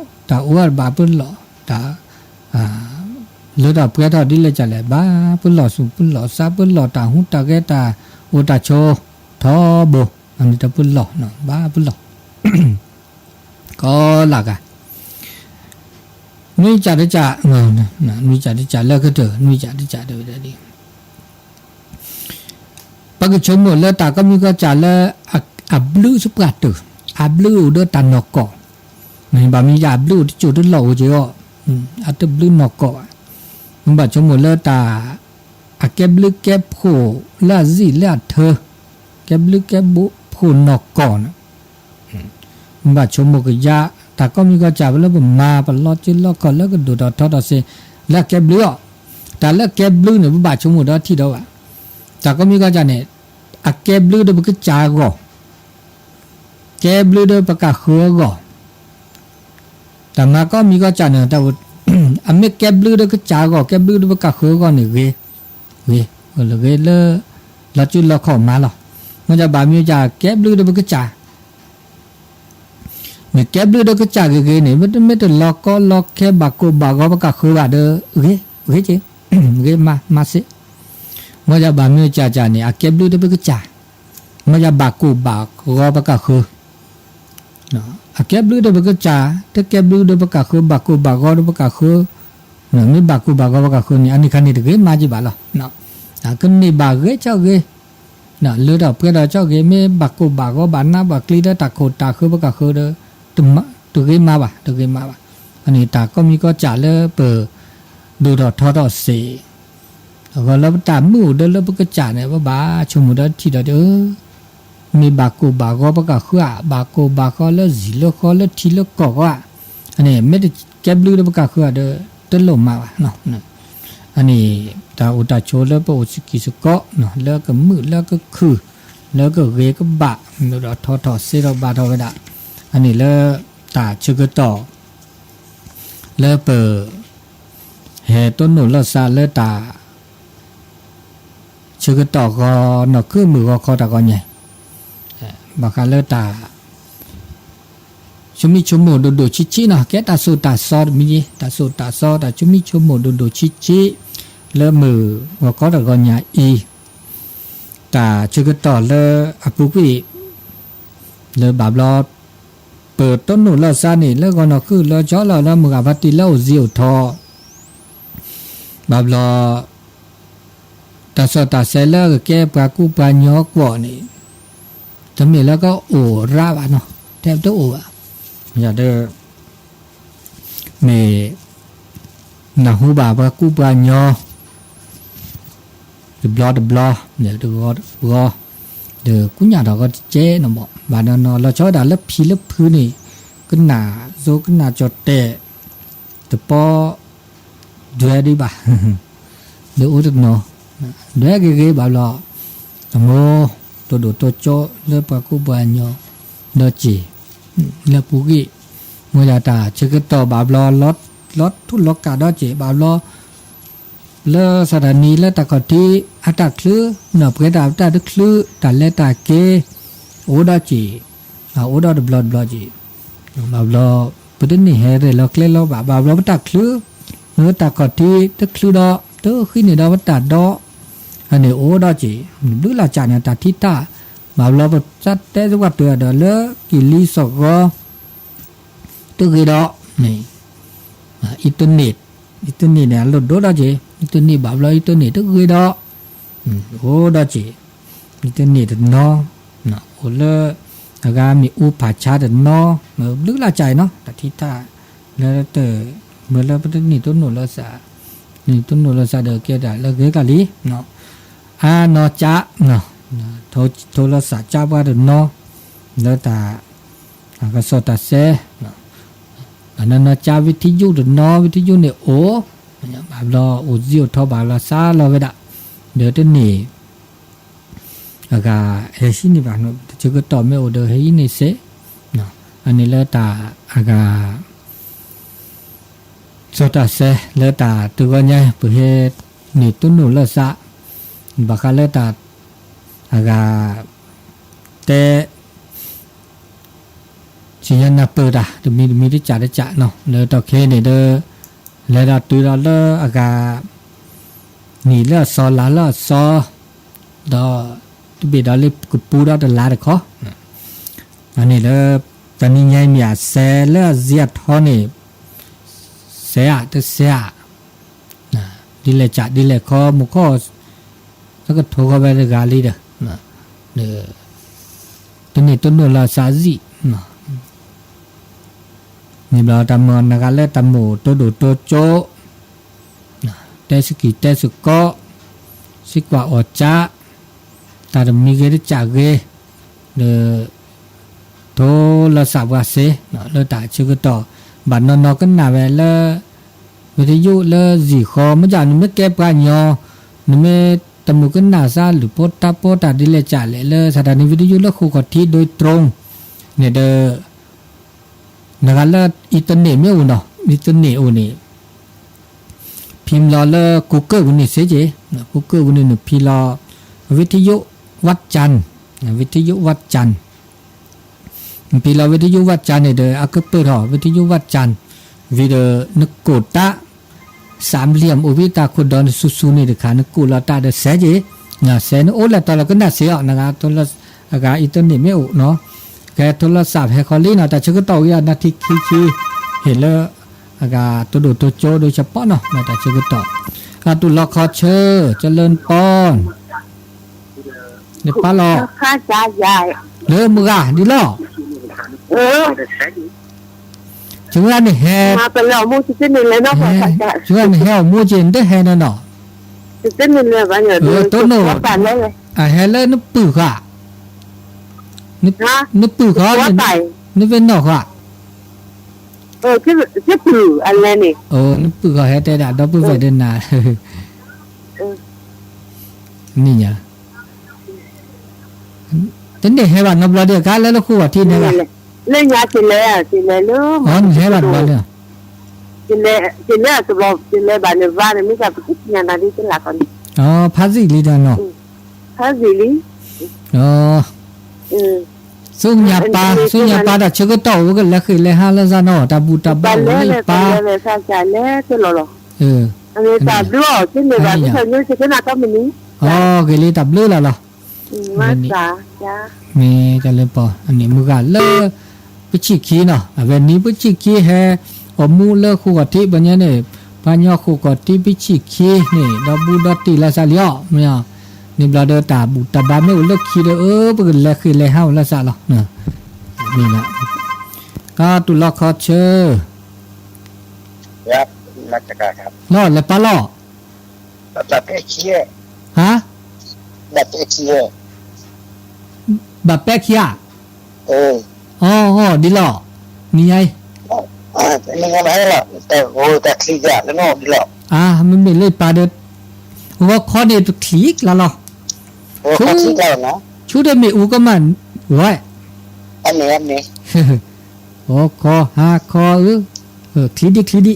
ဖှီၣ်ဘၣ်ပလီၢ်, တၢ်အိၣ်ဘၣ်ပလီၢ်, တၢ် လၢတၢ်ပှဲၤထီၣ်ဒ်လဲၣ်ကလဲၣ် ဘၣ်ပလီၢ်သူၣ်ပလီၢ်သးပလီၢ် တၢ်ဟူးတၢ်ဂဲၤ တၢ်အိၣ်တၢ်ဆိးထီဘိ, အန့ၣ်တၢ်ပလီၢ် ဘၣ်ပလီၢ် ကီးလၢ်ဂၤ, နွံကၢ်တကၢ်, နွံကၢ်တကၢ်လၢကတၢၢ် နွံကၢ်တကၢ်တဲဝဲဒၣ်ဒ် ပကဆိကမိၣ်လၢတၢ်ကိးမံၤကိးကၢ်လၢ အဘျုးသပှၢ်တၢၢ်, အဘျုးအိၣ်ဒီးတၢ်နီၢ်ကီၢ်, ဘၣ်မံၤယါအဘျုးအိၣ်တစိၢ်တလီၢ်အိၣ်က့ၤအီၤ, အတဘျုးနီၢ်ကီၢ်ဘၣ်, မ့ၢ်ဘၣ်ဆိကမိၣ်လၢတၢ် အကဲဘျုးကဲဖှိၣ်လၢအစံးလၢအထၢ, ကဲဘျုးကဲဖှိၣ်နီၢ်ကီၢ်န့ၣ် မ့ၢ်ဘၣ်ဆိကမိၣ်ကယါ, တၢ်ကိးမံၤကိးကၢ်လၢပမၤ ပလီၤစုလီခီၣ်လၢကဒိၣ်ထီၣ်ထီထီၣ်စ့ၢ် လၢအကဲဘျုးအီၤ, တၢ်လၢကဲဘျုးန့ၣ် ပဘၣ်ဆိကမိၣ်ဒီးထံၣ်ဒီးဘၣ်, တၢ်ကိးမံၤကိးကၢ်န့ၣ် အကဲဘျုးဒီးပကစၢ်အဂီၢ်, ကဲဘျုးဒီးပကၢ်ဃၢၤအဂီၢ်, တၢ်မၤကိးမံၤကိးကၢ်န့ၣ် အမ့ၢ်ကဲဘျုးဒီးကစၢ်အဂီၢ် ကဲဘျုးဒီးပကၢ်ဃၢၤအဂီၢ်န့ၣ်ဂ့ၤ, ဂ့ၤ, ဂ့ၤလၢ လီၤစုလီၤခီၣ်မၤလီၤ. မ့ၢ်ယဘၣ်မ့ၢ်ကၢ် ကဲဘျုးဒီးပကစၢ် မ့ၢ်ကဲဘျုးဒီးကစၢ်ဂ့ၤဂ့ၤန့ၣ် မ့တမ့ၢ်တလီၤကီလီၤခဲဘၣ်ကိၢ်ဘၣ်ဂီၤပကၢ်ဃၢၤဘၣ်ဒီး ဂ့ၤ, ဂ့ၤက့, ဂ့ၤမၤ, မၤစ့ၢ်, မ့ၢ်ယဘၣ်မ့ၢ်ကၢ်ကၢ်န့ၣ် အကဲဘျုးဒီးပကစၢ်, မ့ၢ်ယဘၣ်ကိၢ်ဘၣ်ဂီၤပကၢ်ဃၢၤ အကဲဘျုးဒီးပကစၢ်, တကဲဘျုးဒီးပကၢ်ဃၢၤ, ဘၣ်ကိၢ်ဘၣ်ဂီၤဒီးပကၢ်ဃၢၤ, မ့ၢ်ဘၣ်ကိၢ်ဘၣ်ဂီၤပကၢ်ဃၢၤန့ၣ် အန့ၣ်ခါန့ၣ်တဂ့ၤမးက့ဘၣ်လီၤ. ကန့ၢ်ဘၣ်ဂ့ၤကၠီဂ့ၤ, လၢတၢ်ပှဲၤဒီးကၠီဂ့ၤ, မ့ၢ်ဘၣ်ကိၢ်ဘၣ်ဂီၤဘၣ်နးဘၣ်ကျံဒီးတၢ်ခိၣ်တၢ်ဃၢၤပကၢ်ဃၢၤဒီး တဂ့ၤမးဘၣ်, တဂ့ၤမးဘၣ်. အန့ၣ်တၢ်ကိးမံၤကိးကၢ်လၢပ ဒိၣ်ထီၣ်ထီထီၣ်စ့ၢ်, အဂီၢ်လၢပတၢ်မုၢ်အိၣ်ဒီးလၢပကစၢ်န့ၣ် ပဘၣ်ဆိကမိၣ်ဒီးထံၣ်ဒီး မ့ၢ်ဘၣ်ကိၢ်ဘၣ်ဂီၤပကၢ်ဃၢၤဧါ, ဘၣ်ကိၢ်ဘၣ်ဂီၤလၢစံၣ်လၢဃီလၢထံလၢကီၢ်ဂီၤဧါ, အန့ၣ် မ့ၢ်တကဲဘျုးဒီးပကၢ်ဃၢၤဒီး တလိၣ်မးဘၣ်. အန့ၣ် တၢ်အိၣ်တၢ်ဆိးလၢပအိၣ်စကံၢ်စကီး လၢကမုာ်လၢကခုၣ် လၢကဂ့ၤကဘၣ် ဒိၣ်ထီၣ်ထီထီၣ်စ့ထီၣ်ဘၣ်ထီၣ်ဝဲဒၣ်, အန့ၣ်လၢတၢ်ဆၢကတီၢ် လၢပ ဟဲတိၢ်နီၣ်လီၤစးလၢတၢ် ဆၢကတီၢ်ဂီၤနီၢ်ခုၣ်မုၢ်ဂီၤခီတၢ်ဂီၤညါ, ဘၣ်ဃးလၢတၢ် ဆိမိၣ်ဆိကမိၣ်ဒိၣ်ဒိၣ်ဆံးဆံးနီၤ, ကဲတၢ်ဆိၣ်တၢ်စီတမံၤ, တၢ်ဆိၣ်တၢ်စီ တၢ်ဆိမိၣ်ဆိကမိၣ်ဒိၣ်ဒိၣ်ဆံးဆံး လၢမုၢ်ဂီၤခီတၢ်ဂီၤညါအံၤ, တၢ်ဆၢကတီၢ်လၢအပူၤကွံာ် လၢဘၣ်ဘျီ ပတိၢ်နီၣ်လီၤစးန့ၣ် လၢဂီၤနီၢ်ခုၣ်လီၤဆီလီၤလၢမုၢ်ဂၤဖါတံၢ်လၢအိၣ်စ့အိၣ်ထီ ဘၣ်ဘျီ တၢ်စီၣ်တၢ်ဆဲးလၢကကဲပှၤကူပှၤညီကွီၢ်န့ၣ် တမ့ၢ်လၢကအိၣ်ရၣ်ဘၣ်နီၤ, ထဲပတအိၣ်ဘၣ်, ယဒီး မ့ၢ် နၢ်ဟူဘၣ်ပှၤကူပှၤညီ တဘျီတဘျီ တဂီၤတဂီၤ ဒီးကူညၣ်ထီၣ်ကီတကဲနီၤဘၣ်, ဘၣ်နီၤနီၤ လီၤဆီဝဲဒၣ်လၢဖံလၢဖုန့ၣ် ကနၣ်စိကနၣ်ကၠီၣ်တဲာ် တပီ ဒွဲဒံးဘၣ် ဒီးအိၣ်တနီၤ ဒွဲဂ့ၤဂ့ၤဘၣ်ဘျီ အမိၢ် တိၢ်ဒိၣ်တိၢ်ကၠိလၢပှၤကူပှၤညီ ဒီးစ့ၢ် လၢပူၤကွံာ် မ့ၢ်ဒၣ်တၢ်ဆၢကတီၢ်ဘၣ်ဘျီ လီၤထူလီၤကၣ်ဒီးစ့ၢ် ဘၣ်ဘျီ လၢစီၤတၢ်နံၤလၢတၢ်ခီၣ်ထံး အတၢ်ချုး နီၢ်ပှဲၤတၢ်တၢ်တချုး တၢ်လဲၤတၢ်က့ၤ အိၣ်ဒီးစ့ၢ် အိၣ်ဒီးတဘျီတဘျီက့ၤ ဘၣ်ဘျီ ပတန့ၢ်ဟဲရဲၣ်လီၤကျဲၤလီၤဘၣ် ဘၣ်ဘျီပတၢ်ချုး မ့ၢ်တၢ်ခီၣ်ထံးတချုးဒီး တဃံန့ၢ်ဒီးပတၢ်ဒီး အန့ၣ်အိၣ်ဒီးက့ၤ ဘျုးလၢ်ကၢ်န့ၣ် တၢ်ထံၣ်တၢ် ဘၣ်ဘျီပစးတဲသပှၢ်တၢၢ်ဒီးလၢက့ၤလံစီၣ်ဂီၤ တဂ့ၤဒီး internet internet န့ၣ် အလိၣ်ဒိၣ်ဒီးက့ၤ internet ဘၣ်ဘျီ internet တဂ့ၤဒီး အိၣ်ဒီးက့ၤ internet တနီၤ အိၣ်လၢ အဂၤမ့ၢ်အူဖးဆါတနီၤ ဘျုးလၢ်ကၢ်အံၤနီၤ တၢ်ထံၣ်တၢ် လၢတၢ် မ့ၢ်လၢပတန့ၢ်တိၢ်နီၣ်လီၤစး န့ၢ်တိၢ်နီၣ်လီၤစးဒီးကဲဒၣ်လၢဂ့ၤကၢ်လံ အါနီၢ်ကၢ် ထိလီၤစးကၢ်ပှၤတနီၤ လၢတၢ် အကစီၣ်တၢ်စဲ ဘၣ်နီၢ်နီၢ်ကၢ် ဝံထံယုၣ်တနီၤ ဝံထံယုၣ်န့ၣ်အိၣ် ဘၣ်ဘျီအိၣ်စ့အိၣ်ထီဘၣ်လီၤစးလီၤဝဲဒၣ် ဒီးတန့ၢ် အဂၤဟဲဟံးန့ၢ်ဘၣ် တဆၢကတီၢ်မ့ၢ်အိၣ်ဒီးဟဲဟံးန့ၢ်စ့ၢ် အန့ၣ်လၢတၢ်အဂၤ စီၣ်တၢ်စဲလၢတၢ်တဂီၤညါ ပဟဲန့ၢ်တိၢ်နီၣ်လီၤစး ဘၣ်ဃးလၢတၢ် အဂၤ တဲ ဆ့ၣ်ညါနၢ်ပၢၢ်တၢ် တမံၤတမံၤတကးတကးနီၤ လၢတီၢ်ခဲအံၤန့ၣ်ဒီး လဲၤဒီးတုၤဒီးလၢအဂၤ နံၣ်လၢအစီၤလါလၢအစီၤ ဒီး တဘ့ၣ်ဒီးလၢကပူၤဒီးတလါတခီ အန့ၣ်လၢ တနံၤညါအံၤမ့ၢ်ဧါ စဲးလၢအစ့အထီန့ၣ် စဲးဧါ တစဲးဧါ ဒ်လဲၣ်ကး ဒ်လဲၣ်ခီ မူခိၣ် သကထိဃီဝဲတဂၤလံဒီး တန့ၢ်တိၢ်နီၣ်လီၤစးစ့ၢ် န့ၣ်ဘျီတၢ်မုၢ်နဂၤလၢတၢ်မိၣ်တိၢ်ဒိၣ်တိၢ်ကၠိ တဲစကံၢ်တဲစကီး စံးကွၢ်အီၣ်ကၠၢ် တၢ်တမံၤဂ့ၤတကးဂ့ၤ ဒီး ထိလီၤစးပှၤစ့ၢ် လၢတၢ်ဆၢကတီၢ် ဘၣ်နီၢ်နီၢ်ကနၣ်ဝဲလၢ ဝံထယိၣ်လၢစံၣ်ဃီ မ့ၢ်ကနမ့ၢ်ကဲပှၤကညီ နမ့ၢ်တမုာ်ကနၣ်စၢ်လုၢ်ဖိတၢ်ဖိတၢ်ဒ်လဲၣ်ကလဲၣ်လၢ စးထီၣ်န့ၣ် ဝံထယိၣ်လၢဃိာ်ခီၣ်ထံး ဒိတြိန့ၣ်ဒီး နဂၤလၢ internet မ့ၢ်အိၣ်နီၤ internet အိၣ်န့ၣ် ဖံလီၤလၢ Google ပူၤန့ၣ်စ့ၢ်ကီး Google ပူၤန့ၣ် နဖံလီၤ ဝံထယိၣ်ဝၣ်ကၠၣ် ဝံထယိၣ်ဝၣ်ကၠၣ် နဖံလီၤဝံထယိၣ်ဝၣ်ကၠၣ်န့ၣ်ဒီး အကပၢၢ်ထီၣ် ဝံထယိၣ်ဝၣ်ကၠၣ် ဝံၤဒီး နကိးတၢ် စၣ်ဘျံၣ်အိၣ်ဖဲတၢ်ခိၣ်ဒီးနစုစုန့ၣ်တခါ နကိးလီၤတၢ်ဒီးစဲက့ၤ, စဲနအိၣ်လဲၤတီၤလီၤကနၣ်စ့အီၤ နဂၤ အဂၤ internet မ့ၢ်အိၣ်နီၤ, ကဲ ထိလီၤစၣ်ဟဲခီလံနီၤ တၢ်ဆၢကတီၢ်ဝံၤအနၢ်ထံခံဆံ ဟ့ၣ်လၢ အဂၤ တိဒိၣ်တိကၠိဒိဆၢပီနီၤ တၢ်ဆၢကတီၢ်, အတူၢ်လီၤခီဆၢ ကလၢနပီ နပၢ်လီၤ, လၢမုၢ်ဂၤဒ်လီၤ, ဆၢဝဲန့ၣ်ဟဲ, ဆၢဝဲန့ၣ်ဟဲအီၣ်မူက့ၤ နတဟဲနီၤနီၤ, တိၢ်နီၣ်, အဟဲလၢနပုၢ်ဃီ, နပုၢ်ဃီ, နဝဲၢ်နီၢ်ဃီ, နပုၢ်ဃီဟဲတဲဒၣ် ဒီပုၢ်ဝဲၢ်ဒ်နၤ နံၣ်ညါ, တန့ၢ်ဟဲဘၣ်နီတဘျီဒီး ကါလၢလၢဃိာ်ထံန့ၣ်ဘၣ်, လၢညါကလဲၤ, ကလဲၤလၢ, နဟဲဘၣ်တဘျီန့ၣ်, ကလဲၤတဘျီ ကလဲၤဘၣ်န့ၣ် ဘၣ်န့ၣ် မ့ၢ်သးပကသ့ၣ်ညါနၤဒ်တလၢ်ကီးန့ၣ်, ဖးစံၣ်လံဒီးနီၤ, ဖးစံၣ်လံ, ဆူညါပၢ်, ဆူညါပၢ်တၢ်ဆၢကတီၢ်အိၣ်ကလဲၤဃ့ၢ်လဲၤဟးလၢစ့ၢ်နီၤ တၢ်ဘူၣ်တၢ်ဘါအိၣ်လၢယပၢ်, လဲၤလဲၤလဲၤလဲၤလဲၤ, တၢ်ဘျုးအီၤ ကန့ၢ်ဘၣ် မ့ၢ်သးညိ ကကနၣ်ကီမနုၤ, ဂ့ၤလံတၢ်ဘျုးလၢ်လီၤ, မ့ၢ်တၢ်လၢပီၤ အန့ၣ်မုၢ်ဂၤလၢ ပဆံၣ်ခံနီၤ အဝဲနံၤပဆံၣ်ခံဟဲ အီၣ်မူလၢဃိာ်ခီၣ်ထံးဘၣ်ညါန့ၣ် ပှၤကညီဃိာ်ခီၣ်ထံးပဆံၣ်ခံန့ၣ် ဒီဘူးဒီတံၢ်လၢစ့ၢ်လံအီၤ, မ့ၢ်, န့ၣ်ဘျီဒီးတၢ်ဘူၣ်တၢ်ဘါမ့ၢ်အိၣ်လၢခံဒီး အၢ ပကလဲၤဃ့ၢ်လဲၤဟးအိၣ်လၢစ့ၢ်လီၤ, မ့ၢ်လီၤ, ကတူၢ်လီၤခီဆၢ လီၤ လဲၤပာ်လီၤ, ဟါ, ဘၣ်ပဲခံဧါ, အီၤအီၤဒ်လီၤ, နံၤညါအံၤ, အါ မ့မ့ၢ်လၢပာ်ဒီး, ဂီၤခီန့ၣ်တချံးကျါလီၤ, ဆူဒီးမ့ၣ်အူကမၣ်, ဂီၤ, ဂီၤခီဟါခီဧၢ, ချံးဒံးချံးဒံး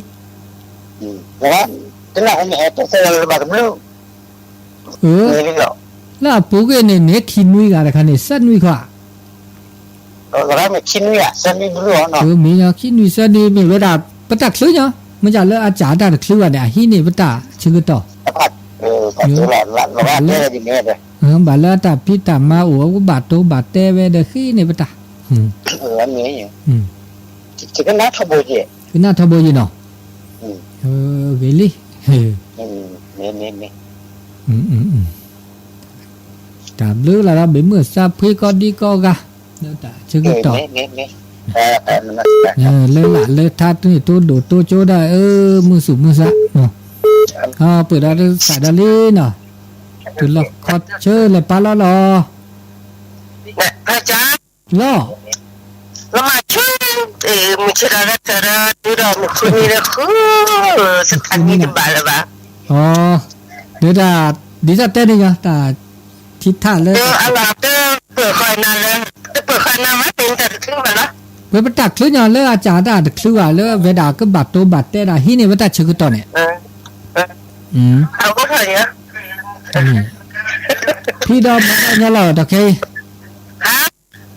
လၢအပူၤကွံာ်န့ၣ်န့ၣ် ခံနွံဂၤတခါန့ၣ် သၢနွံခွါ, မ့ၢ်ညီခံနွံသၢနွံမ့ၢ်ဝဲဒၣ် ပတၢ်ချုးညီ, မ့ၢ်လၢအစၢ်တၢ်တချုးဘၣ်န့ၣ် အဟံးန့ၢ်ပတၢ်ဆၢကတီၢ်, ဘၣ်လၢအတၢ်ဖံးတၢ်မၤအိၣ် အကဘၣ်တိဘၣ်တဲဝဲဒီးဟံးန့ၢ်ပတၢ်, ကနၣ်ထီဘိယ့ၣ်နီၤ, ဂ့ၤလံ, တၢ်ဘျုးလၢ်လီၤ ဘၣ်မုၢ်သးဖှံကိးဒံကိးဂၤ, လၢတၢ်ဆၢကတီၢ်, လၢလၢ်လၢထါတန့ၢ်တိဒိၣ်တိကၠိဒၣ်အၢ, မုၢ်သူၣ်မုၢ်သး, ပှဲၤဒီးသးဒီးလံနီၤ, တုၤလီၤခီဆၢလဲၤပာ်လီၤလီၤ, လီၤ လၢမၤဆူ, မုၢ်ဆ့ၣ်ဒီးလၢတၢ်ဒီးတုၤဒီးမုၢ်ဃုနံၤလၢဃု, တခါနံၤတဘၣ်လၢၤဘၣ်, ဒီးတၢ်, ဒ်တၢ်တဲန့ၣ်ယီၤ တၢ်ထံထၣ်လၢ, တပၢၢ်ဃီနၤလၢ, တပၢၢ်ဃီနၤမ့ၢ်တၢ်တချုးဘၣ်လီၤ, ဝဲပတၢ်ချုးညီလၢအစၢ်တၢ်တချုးဘၣ်လၢအဝဲဒၣ်ကဘၣ်တိဘၣ်တဲဒၣ် ဟံးန့ၢ်ဝဲတၢ်ဆၢကတီၢ်န့ၣ်, ထံဒီးမၤဒီးညီလီၤတခဲအံၤ,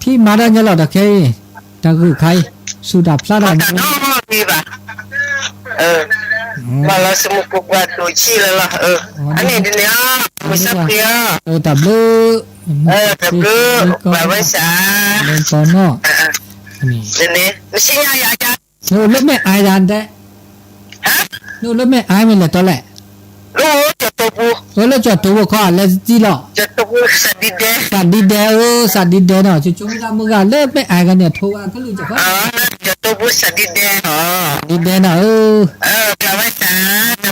ထံမၤဒီးညီလီၤတခဲအံၤ, တၢ်ဂုာ်ခါအံၤ, ဆူၣ်တၢ်ဖျါတၢ်, ဘၣ်လီၤစမုၢ်ကိးပှၤဒိၣ်ဆံးလီၤလီၤ, အန့ၣ်ဒ်န့ၣ်, မုၢ်ဆါဖှံဧၢ, တၢ်ဘျုး, တၢ်ဘျုး, ဘၣ်ဝဲစၢ်, လၢပီနီၣ်, နစံၣ်ညီၣ်ယၤ, နအိၣ်လၢမဲၢ်အါယၤဒဲး, နအိၣ်လၢမဲၢ်အါမ့ၢ်လဲၣ်တီလဲၣ်, အိၣ်လၢကၠီၣ်တိာ်ဖိခီ လဲၤတံၢ်လီၤ, စးဒံဒဲဧၢ, စးဒံဒဲနီၤ, ဆိဆိမုၢ်ဂၤလၢမဲၢ်အါဂၤန့ၣ် အထိဝဲကလုၢ်ကီၢ်, စးဒံဒဲနီၤဧၢ, လၢ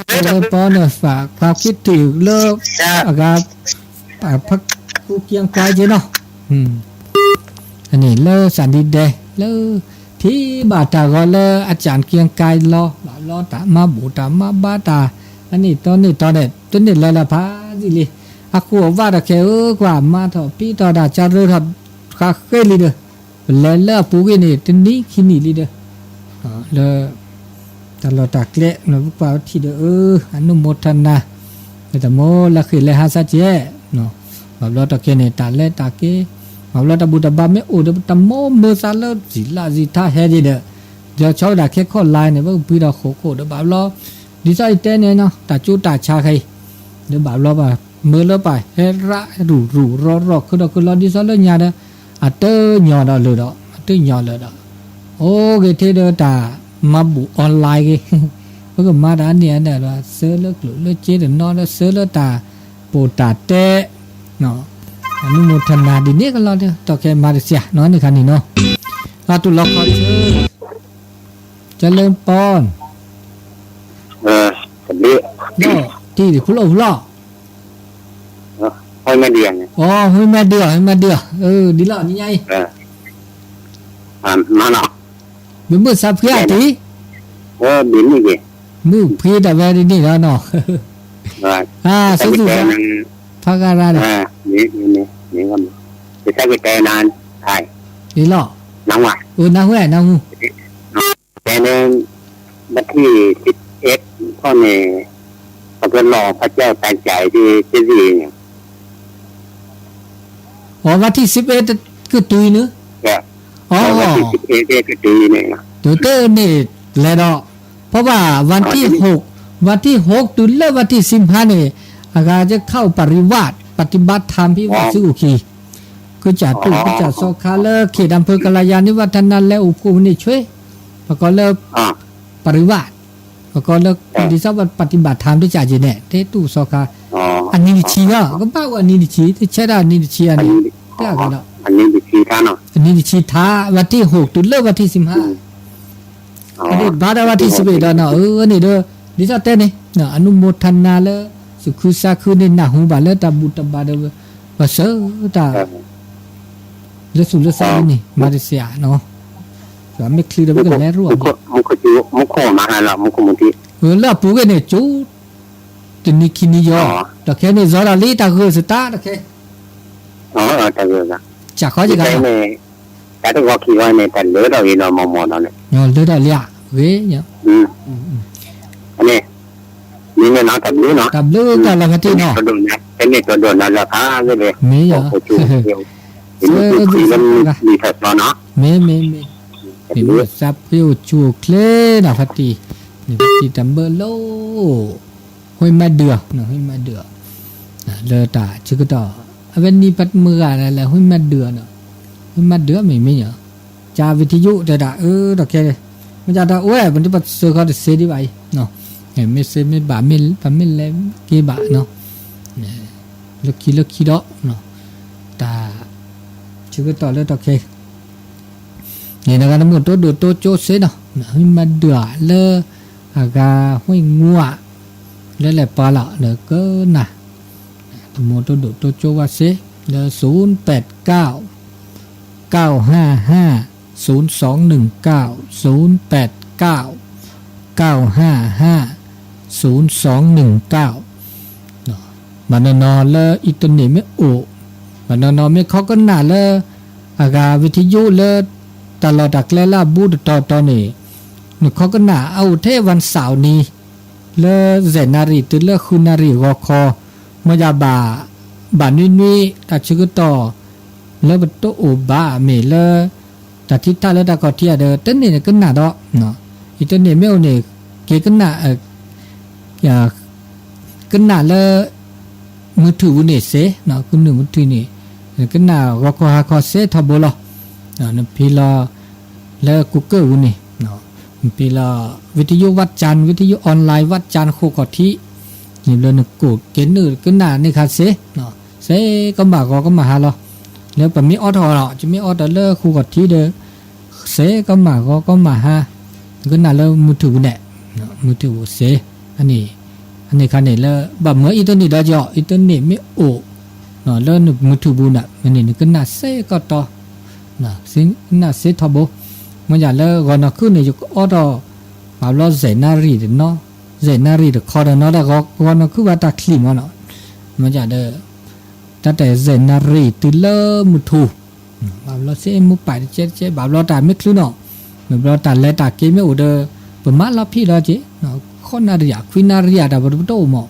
ပီန့ၣ် ပာ်ခွါခံတုၤလၢ အဂၤ ဖးကူကံကွၢ်က့နီၤ, အန့ၣ်လၢစးဒံဒဲ လၢ ထံၣ်ဘၣ်တၢ်ဂီၤလၢအကၠၣ်က့ကါလီၤ ဘၣ်ဘျီတၢ်မၤဘူၣ်တၢ်မၤဘါတၢ် အန့ၣ်တီန့ၣ်တီဒီး တန့ၢ်လၢၤလၢၤဖးယံာ်လံ. အဃိအဝဲတခဲအၢ ကွၢ်မၤထီၣ်ပံထီၣ်တၢ်ကရၢထီၣ်ဃးဃဲလံဒီး ပလဲၤလၢအပူၤကွံာ်န့ၣ် တနံၤခံနံၤလံဒီး လၢ တၢ်လီၢ်တၢ်ကျဲ ပကွၢ်ထံၣ်ဒီး အနုမောทนา လၢတၢ်မိၢ်လၢဃ့ၢ်လၢဟါစၢ်ကဲး ဘၣ်ဘျီတခဲန့ၣ် တၢ်လဲၤတၢ်က့ၤ ဘၣ်ဘျီတၢ်ဘူၣ်တၢ်ဘါမ့ၢ်အိၣ်ဒီး ပတၢ်မိၢ်မၢသးလၢစံၣ်လၢစံၣ်ထါဟဲဒံးဒီး ဒီးဆီဒၣ်ခဲခီၣ်လါန့ၣ် ပကပှံၤဒီးဃိးခိၣ်ဒီးဘၣ်ဘျီ ဒ်သိးယတဲန့ၣ်နီၤ တၢ်ကၠိတၢ်ဆါခဲအံၤ ဒီးဘၣ်ဘျီဘၣ် မၢလၢပှၤဟဲရးရူၤရူၤရီၤရီၤ ခုဒီးခုလီၤ ဒ်သိးလၢညါဒီး အတညီဒီးလၢၤဒီး အတညီလၢၤဒီး အိၣ်က့ၤထဲဒီးတၢ်မၤဘူၣ် online က့ၤ ပကမၤတၢ်အန့ၢ်အန့ၣ်ဒီး ဆှၢလၢကျိာ်လၢစ့တနီၤဒီး ဆှၢလၢတၢ်ပိာ်တၢ်တဲ အနုမောทนา ဒ်န့ၣ်ကလီၤ တၢ်ခဲမၤတစှၤနီၤ န့ၣ်ခါန့ၣ်နီၤ အတူၢ်လီၤခီဆၢ ကၠဲလၢပီ တဘ့ၣ် ဒီး တံၢ်ဖူလိၣ်ဖူလီၢ် အီ ဟူမဲာ်ဒုး ဟူမဲာ်ဒုး ဒ်လီၤ နံၤညါအံၤ မၤနီၤ ဘၣ်မုၢ်ဆါဖှံအတံၢ် မုၢ်ဖှံတၢ်ဝဲဒ်န့ၣ်လီၤနီၤ အါ စူၢ်စူၢ် ဖးဂၤရၤဒီး ဒ်လီၤ နၢ်ဟူ နၢ်ဟူ တဲလၢ วันที่สิบเอ็ด ခီန့ၣ် ပကလီၤ พระเจ้าตากสิน ที่เจดีย์ န့ၣ် အီ วันที่สิบเอ็ด ကတုၤနုၤ အီ วันที่สิบเอ็ด ကတုၤန့ၣ် တၢ်တန့ၢ်လဲၤဒီး เพราะว่าวันที่หก วันที่หก တုၤလၢ วันที่สิบห้า န့ၣ် အဂၤကခီၣ် ปริวาส ปฏิบัติธรรม ဖဲဝၣ်စုအိၣ်ခံ ကစၢ်တူၢ်ကစၢ်စီၤခါလၢ เขตอำเภอกัลยาณิวัฒนะ လဲၤအိၣ်ဖှိၣ်န့ၢ်ဆွ့ ပကိးလၢ ปริวาส ပကိးလၢ ဒ်သိးပ ปฏิบัติธรรม တကးက့ၤန့ၣ် တဲတူၢ်စီၤခါ အနံၤတဆံလီၤ ကဘၣ်အိၣ်အနံၤတဆံ တဆဲဒၣ်အနံၤတဆံအန့ၣ် တၢ်ဂၤဒီး အနံၤတဆံထါ วันที่หก တုၤလၢ วันที่สิบห้า အဒိၣ်တဘၣ်ဒီး วันที่สิบเอ็ด ဒီးနီၤ အန့ၣ်ဒီး ဒ်သိးတဲန့ၣ် အနုမောทนา လၢ သူၣ်ခုသးခုန့ၣ် နၢ်ဟူဘၣ်လၢတၢ်ဘူၣ်တၢ်ဘါဒီး ပဆၢတၢ် လၢသူၣ်လၢသးန့ၣ် မၤတစှၤနီၤ မ့ၢ်ချံဒီးပကလဲၤရိၣ် လၢအပူၤကွံာ်န့ၣ် ကၠိ တနံၤခံနံၤယီၤ တၢ်ခဲန့ၣ် ယီၤဒီးလံ တၢ်ဂၢၢ်စတၢ်တခဲ စးခီကဂၤ တၢ်တဂီၤခံဂီၤန့ၣ် တၢ်လၢထီၣ်ဂ့ၤနီၤ မီၢ်မီၢ်ဒီးန့ၣ် လၢထီၣ်လံဧါ ဂ့ၤ န့ၣ် မ့ၢ်န့ၣ်နီၤ တၢ်ဘျုးနီၤ တၢ်ဘျုးတၢ်လီၤဖးတံၢ်နီၤ တမ့ၢ်ကဒိၣ်နီၤလၢဖးဂ့ၤလံ မ့ၢ်ယၤ လံထီၣ်နီၤ မ့ၢ်မ့ၢ်မ့ၢ် မ့ၢ်မ့ၢ်သးဖှံအိၣ်ဆူၣ်အိၣ်ချ့နီၤ ဖးတံၢ် န့ၣ်ဖးတံၢ်တၢ်ဘျုးလီၤ ဟူမဲာ်ဒုး ဟူမဲာ်ဒုး လၢတၢ်ဆၢကတီၢ် အဝဲနံၤဖးမုၢ်ဂၤလၢ ဟူမဲာ်ဒုးနီၤ ဟူမဲာ်ဒုးမ့ၢ်မ့ၢ်နီၤ ကၢ်ဝံၤထံယိၣ်တဲဒၣ် အၢ တၢ်ခဲ မ့ၢ်တၢ်အိၣ်ဝဲ ပတပစၢဃီတစ့ဒံးဘၣ်အံၤ မ့ၢ်စ့မ့ၢ်ဘၣ် မ့ၢ်ပမ့ၢ်လဲၤက့ၤဘၣ်နီၤ လၢခံလၢခံဒီး တၢ်ဆၢကတီၢ်လၢတၢ်ခဲ န့ၣ်နဂၤတမုၢ်တိဒိၣ်တိကၠိစ့နီၤ ဟူမဲာ်ဒုးလၢ အဂၤဟူးငါ လၢလဲၤပာ်လီၤလၢကနၣ် တမုၢ်တိဒိၣ်တိကၠိဝဲစ့ လၢ ศูนย์แปดเก้า เก้าห้าห้า ศูนย์สองหนึ่งเก้า ศูนย์แปดเก้า เก้าห้าห้า ศูนย์สองหนึ่งเก้า ဘၣ်နီၤနီၤလၢအံၣ်တၢ်န့ၣ်မ့ၢ်အိၣ် ဘၣ်နီၤနီၤမ့ၢ်ခီကနၣ်လၢ အဂၤဝံၤထံယိၣ်လၢ တၢ်လီၢ်တၢ်ကျဲလၢအဘူးတတီၤတီၤန့ၣ် နခီကနၣ်အအိၣ်ထဲ วันเสาร์ နံၤ လၢ ဆယ်နာရီ တုၤလၢ ဃုနၣ်ရံၣ် ဂီၤခီ မ့ၢ်ယၤဘၣ် ဘၣ်နွံနွံ တၢ်ဆၢကတီၢ် လၢပတအိၣ်ဘၣ်မ့ၢ်လၢ တၢ်ထံထၣ်လၢတၢ်ခီၣ်ထံးဒီး တန့ၢ်န့ၣ်ကနၣ်ဒီး အံၣ်တၢ်န့ၣ်မ့ၢ်အိၣ်န့ၣ် က့ၤကနၣ် ကနၣ်လၢ မုၢ်ထူၣ်ပူၤန့ၣ်စ့ ကနၣ်မုၢ်ထူၣ်န့ၣ် ကနၣ်ဂီၤခီဟါခီစ့ထီဘိလီၤ. နဖံးလီၤ လၢကူကၢၢ်ပူၤန့ၣ် နဖံးလီၤ ဝံၤထံယိၣ် วันจันทร์ ဝံၤထံယိၣ် online วันจันทร์ ဃိးခီၣ်ထံး န့ၣ်ဘျီနကိးက့ၤနုာ်ကနၣ်န့ၣ်ခါစ့ စ့ကမၣ်ဂီၤကမၣ်ဟါလီၤ. လၢပမ့ၢ်အိးထီၣ်လီၤ ယမ့ၢ်အိးထီၣ်လၢဃိးခီၣ်ထံးဒီး စ့ကမၣ်ဂီၤကမၣ်ဟါ ကနၣ်လၢမုၢ်ထူၣ်ပူၤန့ၣ် မုၢ်ထူၣ်ပူၤစ့ အန့ၣ်ခါန့ၣ်လၢ ဘၣ်မၢအံၣ်တၢ်န့ၣ်ဒီးကီး အံၣ်တၢ်န့ၣ်မ့ၢ်အိၣ် လၢမုၢ်ထူၣ်ပူၤန့ၣ် မ့ၢ်န့ၣ် နကနၣ်စ့ကတီၢ် ကနၣ်စ့ထီဘိ မ့ၢ်ယၤလၢဂီၤနီၢ်ခုၣ်န့ၣ် ယကအိၣ်ထီၣ် ဘၣ်ဘျီ စဲးနၣ်ရံၣ်တနီၤ, စဲးနၣ်ရံၣ်တခီတနီၤ တၢ်ဂီၤနီၢ်ခုၣ်ဘၣ်တၢ်ချံးမးနီၤ, မ့ၢ်ယၤဒီး တၢ်တဲစဲးနၣ်ရံၣ်တုၤလၢမုၢ်ထူ ဘၣ်ဘျီစ့မူပာ်တကဲတကဲ ဘၣ်ဘျီတၢ်မ့ၢ်ချုးနီၤ, မ့ၢ်ဘျီတၢ်လဲၤတၢ်က့ၤမ့ၢ်အိၣ်ဒီး ပမၤလီၤဖံးလီၤက့ၤ, ဃိးနၣ်ရံၣ်ဧါ ခွံနၣ်ရံၣ်ဧါ တၢ်ပတပတီၢ်အိၣ်မး မ့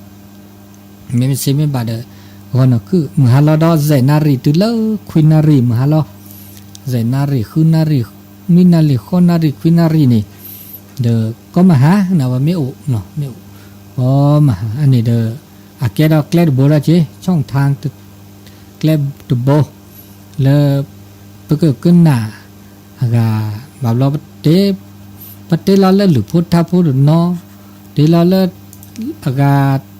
မ့ၢ်စ့မ့ၢ်ဘၣ်ဒီး ဂီၤနီၢ်ခုၣ် မုၢ်ဟါလီၤဒီး စဲးနၣ်ရံၣ်တုၤလၢခွံနၣ်ရံၣ်မုၢ်ဟါလီၤ, စဲးနၣ်ရံၣ် ဃုနၣ်ရံၣ် နွံနၣ်ရံၣ် ဃိးနၣ်ရံၣ် ခွံနၣ်ရံၣ်န့ၣ်, ဒီးကိးမဟါန့ၣ် ဝဲမ့ၢ်အိၣ်, မ့ၢ်အိၣ်, ကိးမဟါ အန့ၣ်ဒီး အကဲထီၣ်ကျဲတဘိလီၤက့ၤ ဆီၣ်ထါ ကျဲတဘိ လၢ ပကကနၣ် အဂၤ ဘၣ်ဘျီ ပတ့လီၤလၢလုၢ်ဖိထါဖိတနီၤ, တ့လီၤလၢ အဂၤ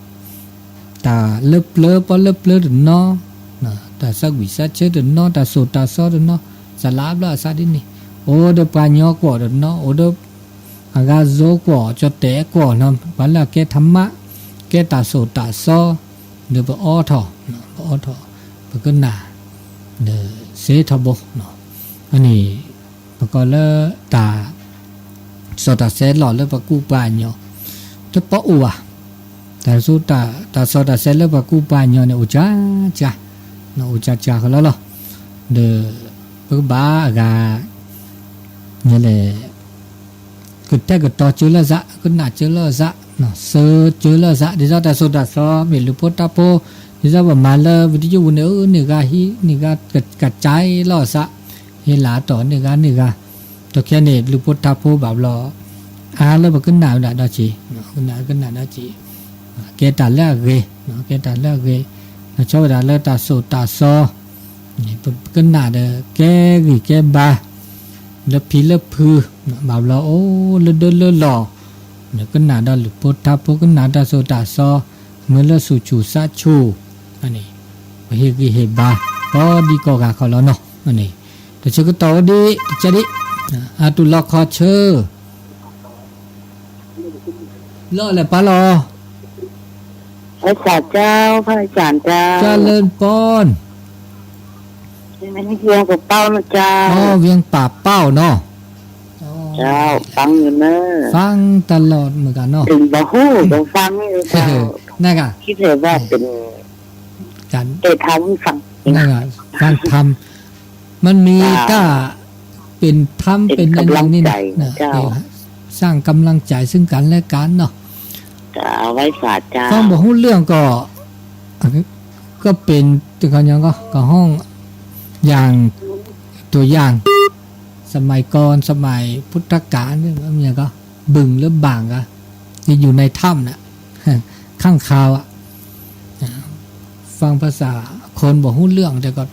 တၢ်လၢပျၢၤ ပီလၢပျၢၤတနီၤ, တၢ်သးဝံၣ်သးဆၢတနီၤ တၢ်သိၣ်တၢ်သီတနီၤ, စလါဘျီအသးဒ်န့ၣ်, အိၣ်ဒီးပှၤကညီကွီၢ်တနီၤ အိၣ်ဒီး အဂၤစိၤကွီၢ် ကၠီၣ်တဲာ်ကွီၢ်နီၤ ပှၤလၢအကဲထးမး ကဲတၢ်သိၣ်တၢ်သီ ဒီးပအိးထီၣ်, ပအိးထီၣ် ပကနၣ် ဒီးစ့ထီဘိ, အန့ၣ် ပကိးလၢတၢ် စီၤတၢ်စဲလီၤလၢပှၤကူပှၤကညီ, တပီအိၣ်ဘၣ်, တၢ် တၢ်စီၤတၢ်စဲလၢပှၤကူပှၤကညီန့ၣ် အိၣ်ကၢကၢ, အိၣ်ကၢကၢဃီလီၤလီၤ, ဒီး ပကဘၣ်အဂၤ လဲၣ် ကတဲာ်ကတီၤစၢၤလၢအသး, ကနၣ်စၢၤလၢအသး, စၢၤစၢၤလၢအသး, ဒ်သိးတၢ်သိၣ်တၢ်သီ မ့ၢ်လုၢ်ဖိထါဖိ, ဒ်သိးပမၤလၢ video ပူၤန့ၣ် အၢ န့ၢ်ဂၤဟံး န့ၢ်ဂၤကစၢ်လီၤအသး, ဟ့ၣ်လၢအတီၢ်န့ၢ်ဂၤန့ၢ်ဂၤ, ဒီးခဲန့ၣ် လုၢ်ဖိထါဖိဘၣ်ဘျီ အါလၢပကနၣ်ဝဲဒၣ်ဒီးက့ၤ, ကနၣ်ကနၣ်ဒီးက့ၤ, ကဲတၢ်လၢအဂ့ၤ, ကဲတၢ်လၢအဂ့ၤ, နဆီဝဲဒၣ်လၢတၢ်သိၣ်တၢ်သီ ပကနၣ်ဒီးကဲဂံၢ်ကဲဘါ လၢဖံလၢဖု, ဘၣ်ဘျီအိၣ်လၢဒၢလၢလီၢ်, ကနၣ်ဒီးလုၢ်ဖိထါဖိ ကနၣ်တၢ်သိၣ်တၢ်သီ, မ့ၢ်လၢသူၣ်ဆူၣ်သးဆူၣ်, ပဟ့ၣ်ဂံၢ်ဟ့ၣ်ဘါ ကိးဒံကိးဂၤခီလီၤနီၤ, တဆၢကတီၢ်ဝဲဒ် တကဲဒ်, အတူၢ်လီၤခီဆၢ လီၤလဲၤပာ်လီၤ, พระอาจารย์เจ้า พระอาจารย์เจ้า เจริญพร เวียงป่าเป้าเนาะ เจ้า ฟังอยู่เนอะ ฟังตลอดเหมือนกันเนาะ ถึงบ่ฮู้ก็ฟังอยู่เจ้า นั่นกะ คิดเห็นว่าเป็น การ เปิดธรรมให้ฟัง นั่นกะ ฟังธรรม มันมี เจ้า ถ้าเป็นธรรม เป็น เป็นกำลังใจ เป็นอะไรนี่นะ เจ้า เออ สร้างกำลังใจซึ่งกันและกันเนาะ เจ้า ไหว้สาเจ้า ฟังบ่ฮู้เรื่องก็ ก็เป็น ตัวอย่างก็ ก็ห้อง อย่าง ตัวอย่าง สมัยก่อน สมัยพุทธกาลเนี่ย มันก็ บึงหรือบางอะ ที่อยู่ในถ้ำน่ะ ข้างคาวอะ ฟังภาษาคนบ่ฮู้เรื่อง แต่ก็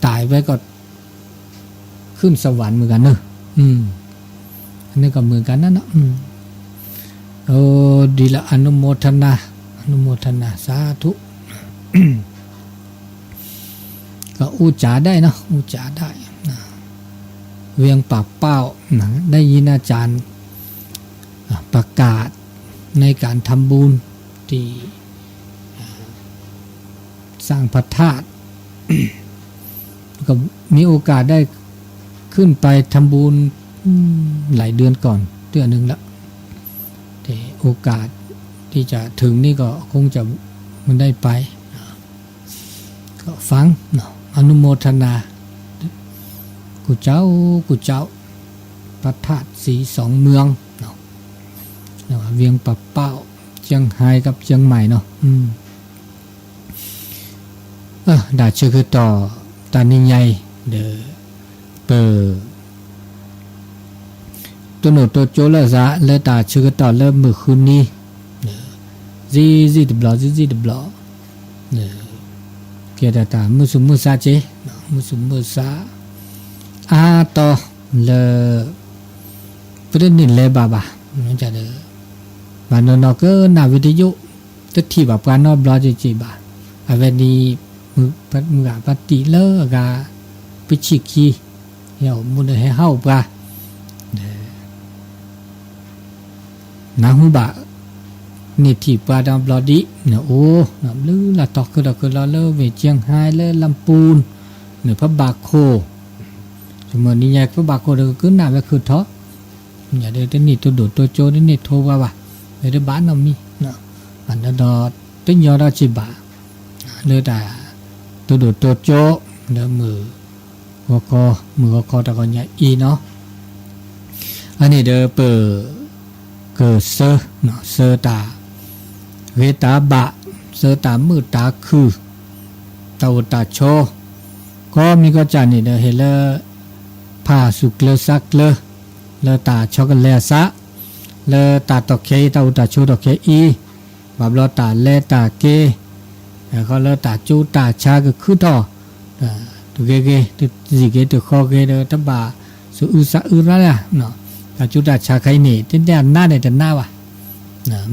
ตายไปก็ ขึ้นสวรรค์เหมือนกันเนอะ อืม อันนี้ก็เหมือนกันนั่นนะ อืม โอ้ ดีละ อนุโมทนา อนุโมทนา สาธุ ก็อู้จ๋าได้เนาะ อู้จ๋าได้นะ เวียงป่าเป้านะ ได้ยินอาจารย์ อ่ะ ประกาศในการทำบุญที่ อ่า สร้างพระธาตุ ก็มีโอกาสได้ขึ้นไปทำบุญ อืม หลายเดือนก่อน เทื่อหนึ่งละ แต่โอกาสที่จะถึงนี่ก็คงจะไม่ได้ไป ก็ฟังเนาะ อนุโมทนา กุเจ้า กุเจ้า พระธาตุสีสองเมืองเนาะ เวียงป่าเป้า เจียงฮายกับเจียงใหม่เนาะ อืม เออ ဒၣ်ဆၢကတီၢ် တၢ်နံၤညါအံၤ ဒီး ပ တိၢ်နီၣ်တိကၠိလၢအသး လၢတၢ်ဆၢကတီၢ်လၢမုၢ်ဃုနံၤ သ့ၣ်သ့ၣ်တဘျီ သ့ၣ်သ့ၣ်တဘျီ ကဲထီၣ်တၢ်မုာ်သူၣ်မုာ်သးက့ၤ မုာ်သူၣ်မုာ်သး အါတီၤလၢ ပတန့ၢ်လဲၤဘၣ်ဘၣ် ဒီး ဘၣ်နီၢ်နီၢ်ကနၣ်ဝံၤတယိၣ် တထံၣ်ဘၣ်ပှၤနီတဘျီက့ၤက့ၤဘၣ် အဝဲန့ၣ် မုၢ်ဂၤပှၤတံၢ်လၢအဂၤ ပဆံၣ်ခံ ဟဲအိၣ်မူဒီးဟဲဟးအိၣ်ပှၤ နၢ်ဟူဘၣ် န့ၢ်ထံၣ်ပှၤဒီးဘျီဒံး နအိၣ် ဘျုးလၢ်တီၤ ခုၣ်ဒီးခုၣ်လီၤလၢဝ့ၢ်ကၠ့ဟါ လၢလါပူၤ နဖးဘၣ်ခိၣ် မုၢ်နံၤညါကဘၣ်ဃိဒီးကကနၣ်ဝဲခုၣ်ထီၣ်, ညါဒီးတန့ၢ်တိၢ်ဒိၣ်တိၢ်ကၠိ တန့ၢ်ထိဘှါဘၣ်, ဝဲတဘၣ်နီတမံၤ, ဒီးတညီဒီးစံးဘၣ်, လၢတၢ်တိၢ်ဒိၣ်တိၢ်ကၠိ လၢမုၢ်ဂီၤခီ မုၢ်ဂီၤခီတၢ်ဂီၤညါအံၤနီၤ, အန့ၣ်ဒီးပ ကဆှၢ, ဆှၢတၢ်ဂ့ၤတၢ်ဘၣ်, ဆှၢတၢ်မုာ်တၢ်ခုၣ်, တၢ်အိၣ်တၢ်ဆိး, ကိးမံၤကိးကၢ်န့ၣ်ဒီးဟ့ၣ်လၢ ဖးစူၣ်ကျၢၤစါကျၢၤ, လၢတၢ်ဆီကလဲၤအသး, လၢတၢ်တီၢ်ခဲအံၤ တၢ်အိၣ်တၢ်ဆိးတီၢ်ခဲအံၤ, ဘၣ်ဘျီတၢ်လဲၤတၢ်က့ၤ ဃီလၢတၢ်ကၠိတၢ်ဆါကခုထီၣ်, တဂ့ၤဂ့ၤ တစံၣ်ဂ့ၤတဃီဂ့ၤဒီး တဘၣ်စူၣ်အုးသးအုးရါလၢ, တၢ်ကၠိတၢ်ဆါခဲအံၤန့ၣ် တတဲအနါန့ၣ်တနါဘၣ်,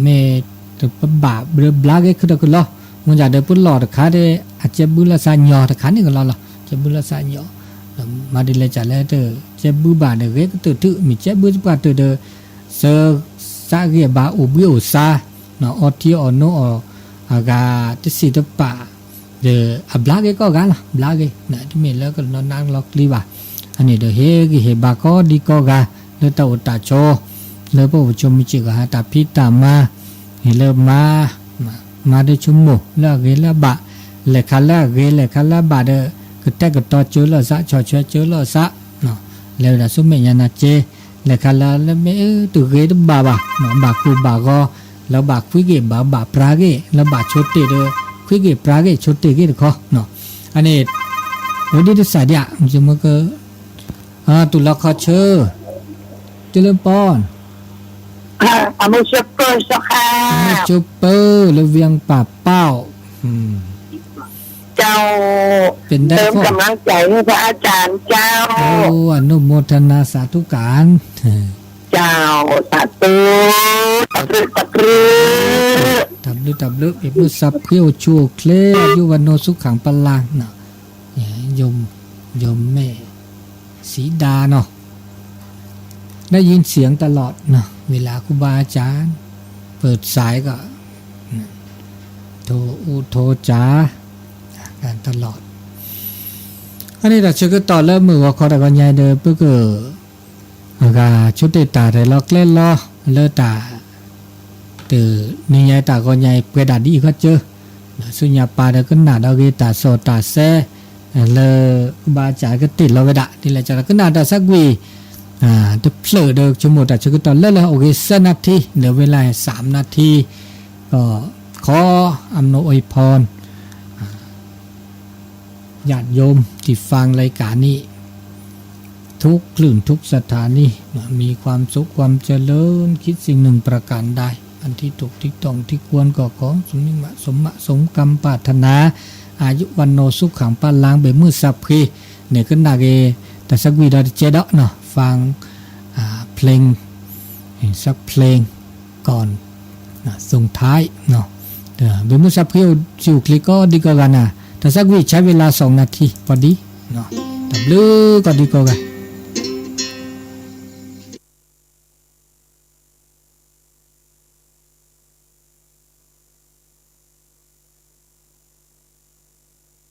မ့ၢ်တပဘၣ်ဘျါဂ့ၤခုထီၣ်ခုလီၤ, မ့ၢ်ဒၣ်ဒီးပလီၢ်တခါဒီး အကဲဘုလၢသးညီတခါန့ၣ်ကလီလီၤ, ကဲဘုလၢသးညီ, မၤဒ်လဲၣ်ကလဲၣ်တကဲဘုဘၣ်ဒီး ဂ့ၤကတၢၢ်တုၤ မ့ၢ်ကဲဘုတပှၢ်တၢၢ်ဒီး သၢ သးဂ့ၤဘၣ်အိၣ်ဘှံးအိၣ်သါ, အီထံအီနိအီၣ်အဂၤ တစံၣ်တပာ် ဒီးအဘျါက့ၤကိးဂၤလီၤ, ဘျါက့ၤ, တမ့ၢ်လၢကနီၢ်နါလီၤကျံဘၣ်, အန့ၣ်ဒီးဟ့ၣ်ဂံၢ်ဟ့ၣ်ဘါကိးဒံကိးဂၤ လၢတၢ်အိၣ်တၢ်ဆိး, လၢပအိၣ်ဆိးမုၢ်စ့ၢ်ကီးဟးတၢ်ဖံးတၢ်မၤ, ဟ့ၣ်လၢမၤ မၤဒီးဆိကမိၣ်လၢအဂ့ၤလၢအဘၣ်, လဲၤခါလၢအဂ့ၤ လဲၤခါလၢအဘၣ်ဒီး ကတဲာ်ကတီၤစၢၤလီၤသး ဆီၣ်ထွဲစၢၤလီၤသး, လဲၤဝဲဒၣ်ဆူမဲာ်ညါနၤက့, လဲၤခါလၢလၢမ့ၢ်တဂ့ၤတဘၣ်ဘၣ်, ဘၣ်ကိၢ်ဘၣ်ဂီၤ, လၢဘၣ်ခွံဂ့ၢ်ဘၣ်ဘၣ်ပြါဂ့ၢ်, လၢဘၣ်ဆိတ့ၢ်ဒီး ခွံဂ့ၢ်ပြါဂ့ၢ် ဆိတ့ၢ်ဂ့ၢ်တခီ, အန့ၣ် ဝဲဒ်တစးဒံးဧါ, မ့ၢ်မ့ၢ်က တူၢ်လီၤခီဆၢ, ကလၢပီ အမိၢ်ဆိပၢၤစီၤခါ, အမိၢ်ဆိပၢၤလၢ เวียงป่าเป้า, เจ้า เป็นได้ เติมกำลังใจให้พระอาจารย์เจ้า โอ้ อนุโมทนาสาธุการ เจ้า สาธุ တၢ်ဘျုး တၢ်ဘျုး တၢ်ဘျုး ပမုၢ်သးဖှံအိၣ်ဆူၣ်အိၣ်ချ့ อายุวัณโณสุขังพลัง โยม โยมแม่สีดาเนาะ ได้ยินเสียงตลอดเนาะ เวลาครูบาอาจารย์ เปิดสายก็ โทรอู้โทรจ๋า กันตลอด အန့ၣ်ဒီး ဆၢကတီၢ်လၢမုၢ်ဂီၤခီတၢ်ဂီၤညါဒီး ပက အဂၤဆိတ့ၢ်တၢ်ရဲၣ်လီၤကျဲၤလီၤ လၢတၢ် တနံၤညါတၢ်ဂီၤညါအံၤ ပှဲၤဒၣ်ဒ်အံၤခီကၢ ဆူညါပၢ်ဒီးကနၣ်ဒီးဂ့ၤတၢ်စီၣ်တၢ်ဆဲ လၢ ကဘၣ်စၢ်ကတ့ၢ်လီၤဝဲဒၣ် ဒ်လဲၣ်ကဒီးကနၣ်တၢ်သးကွံာ် တဖျၢၣ်ဒီးဆိကမိၣ်တၢ်ဆၢကတီၢ်လၢလၢ โอเค သၢနၣ်ထံ เหลือเวลาสามนาที ก็ขออำนวยอวยพร ญาติโยมที่ฟังรายการนี้ ทุกคลื่นทุกสถานี มีความสุขความเจริญ คิดสิ่งหนึ่งประการใด อันที่ถูกที่ต้องที่ควรก็ขอสมหวังสมหวังสมกำปรารถนา อายุวัณโณสุขังพลัง ဘၣ်မုၢ်သးဖှံ န့ၣ်ကနၣ်က့ၤ တၢ်သးကွံာ်ဒီးတကဲဒီး ฟังเพลง สักเพลง ก่อน ส่งท้าย ဘၣ်မုၢ်သးဖှံအိၣ်ဆူၣ်အိၣ်ချ့ကိးဒံကိးဂၤန့ၣ် တၢ်သးကွံာ် ใช้เวลาสองนาที พอดี တၢ်ဘျုးကိးဒံကိးဂၤ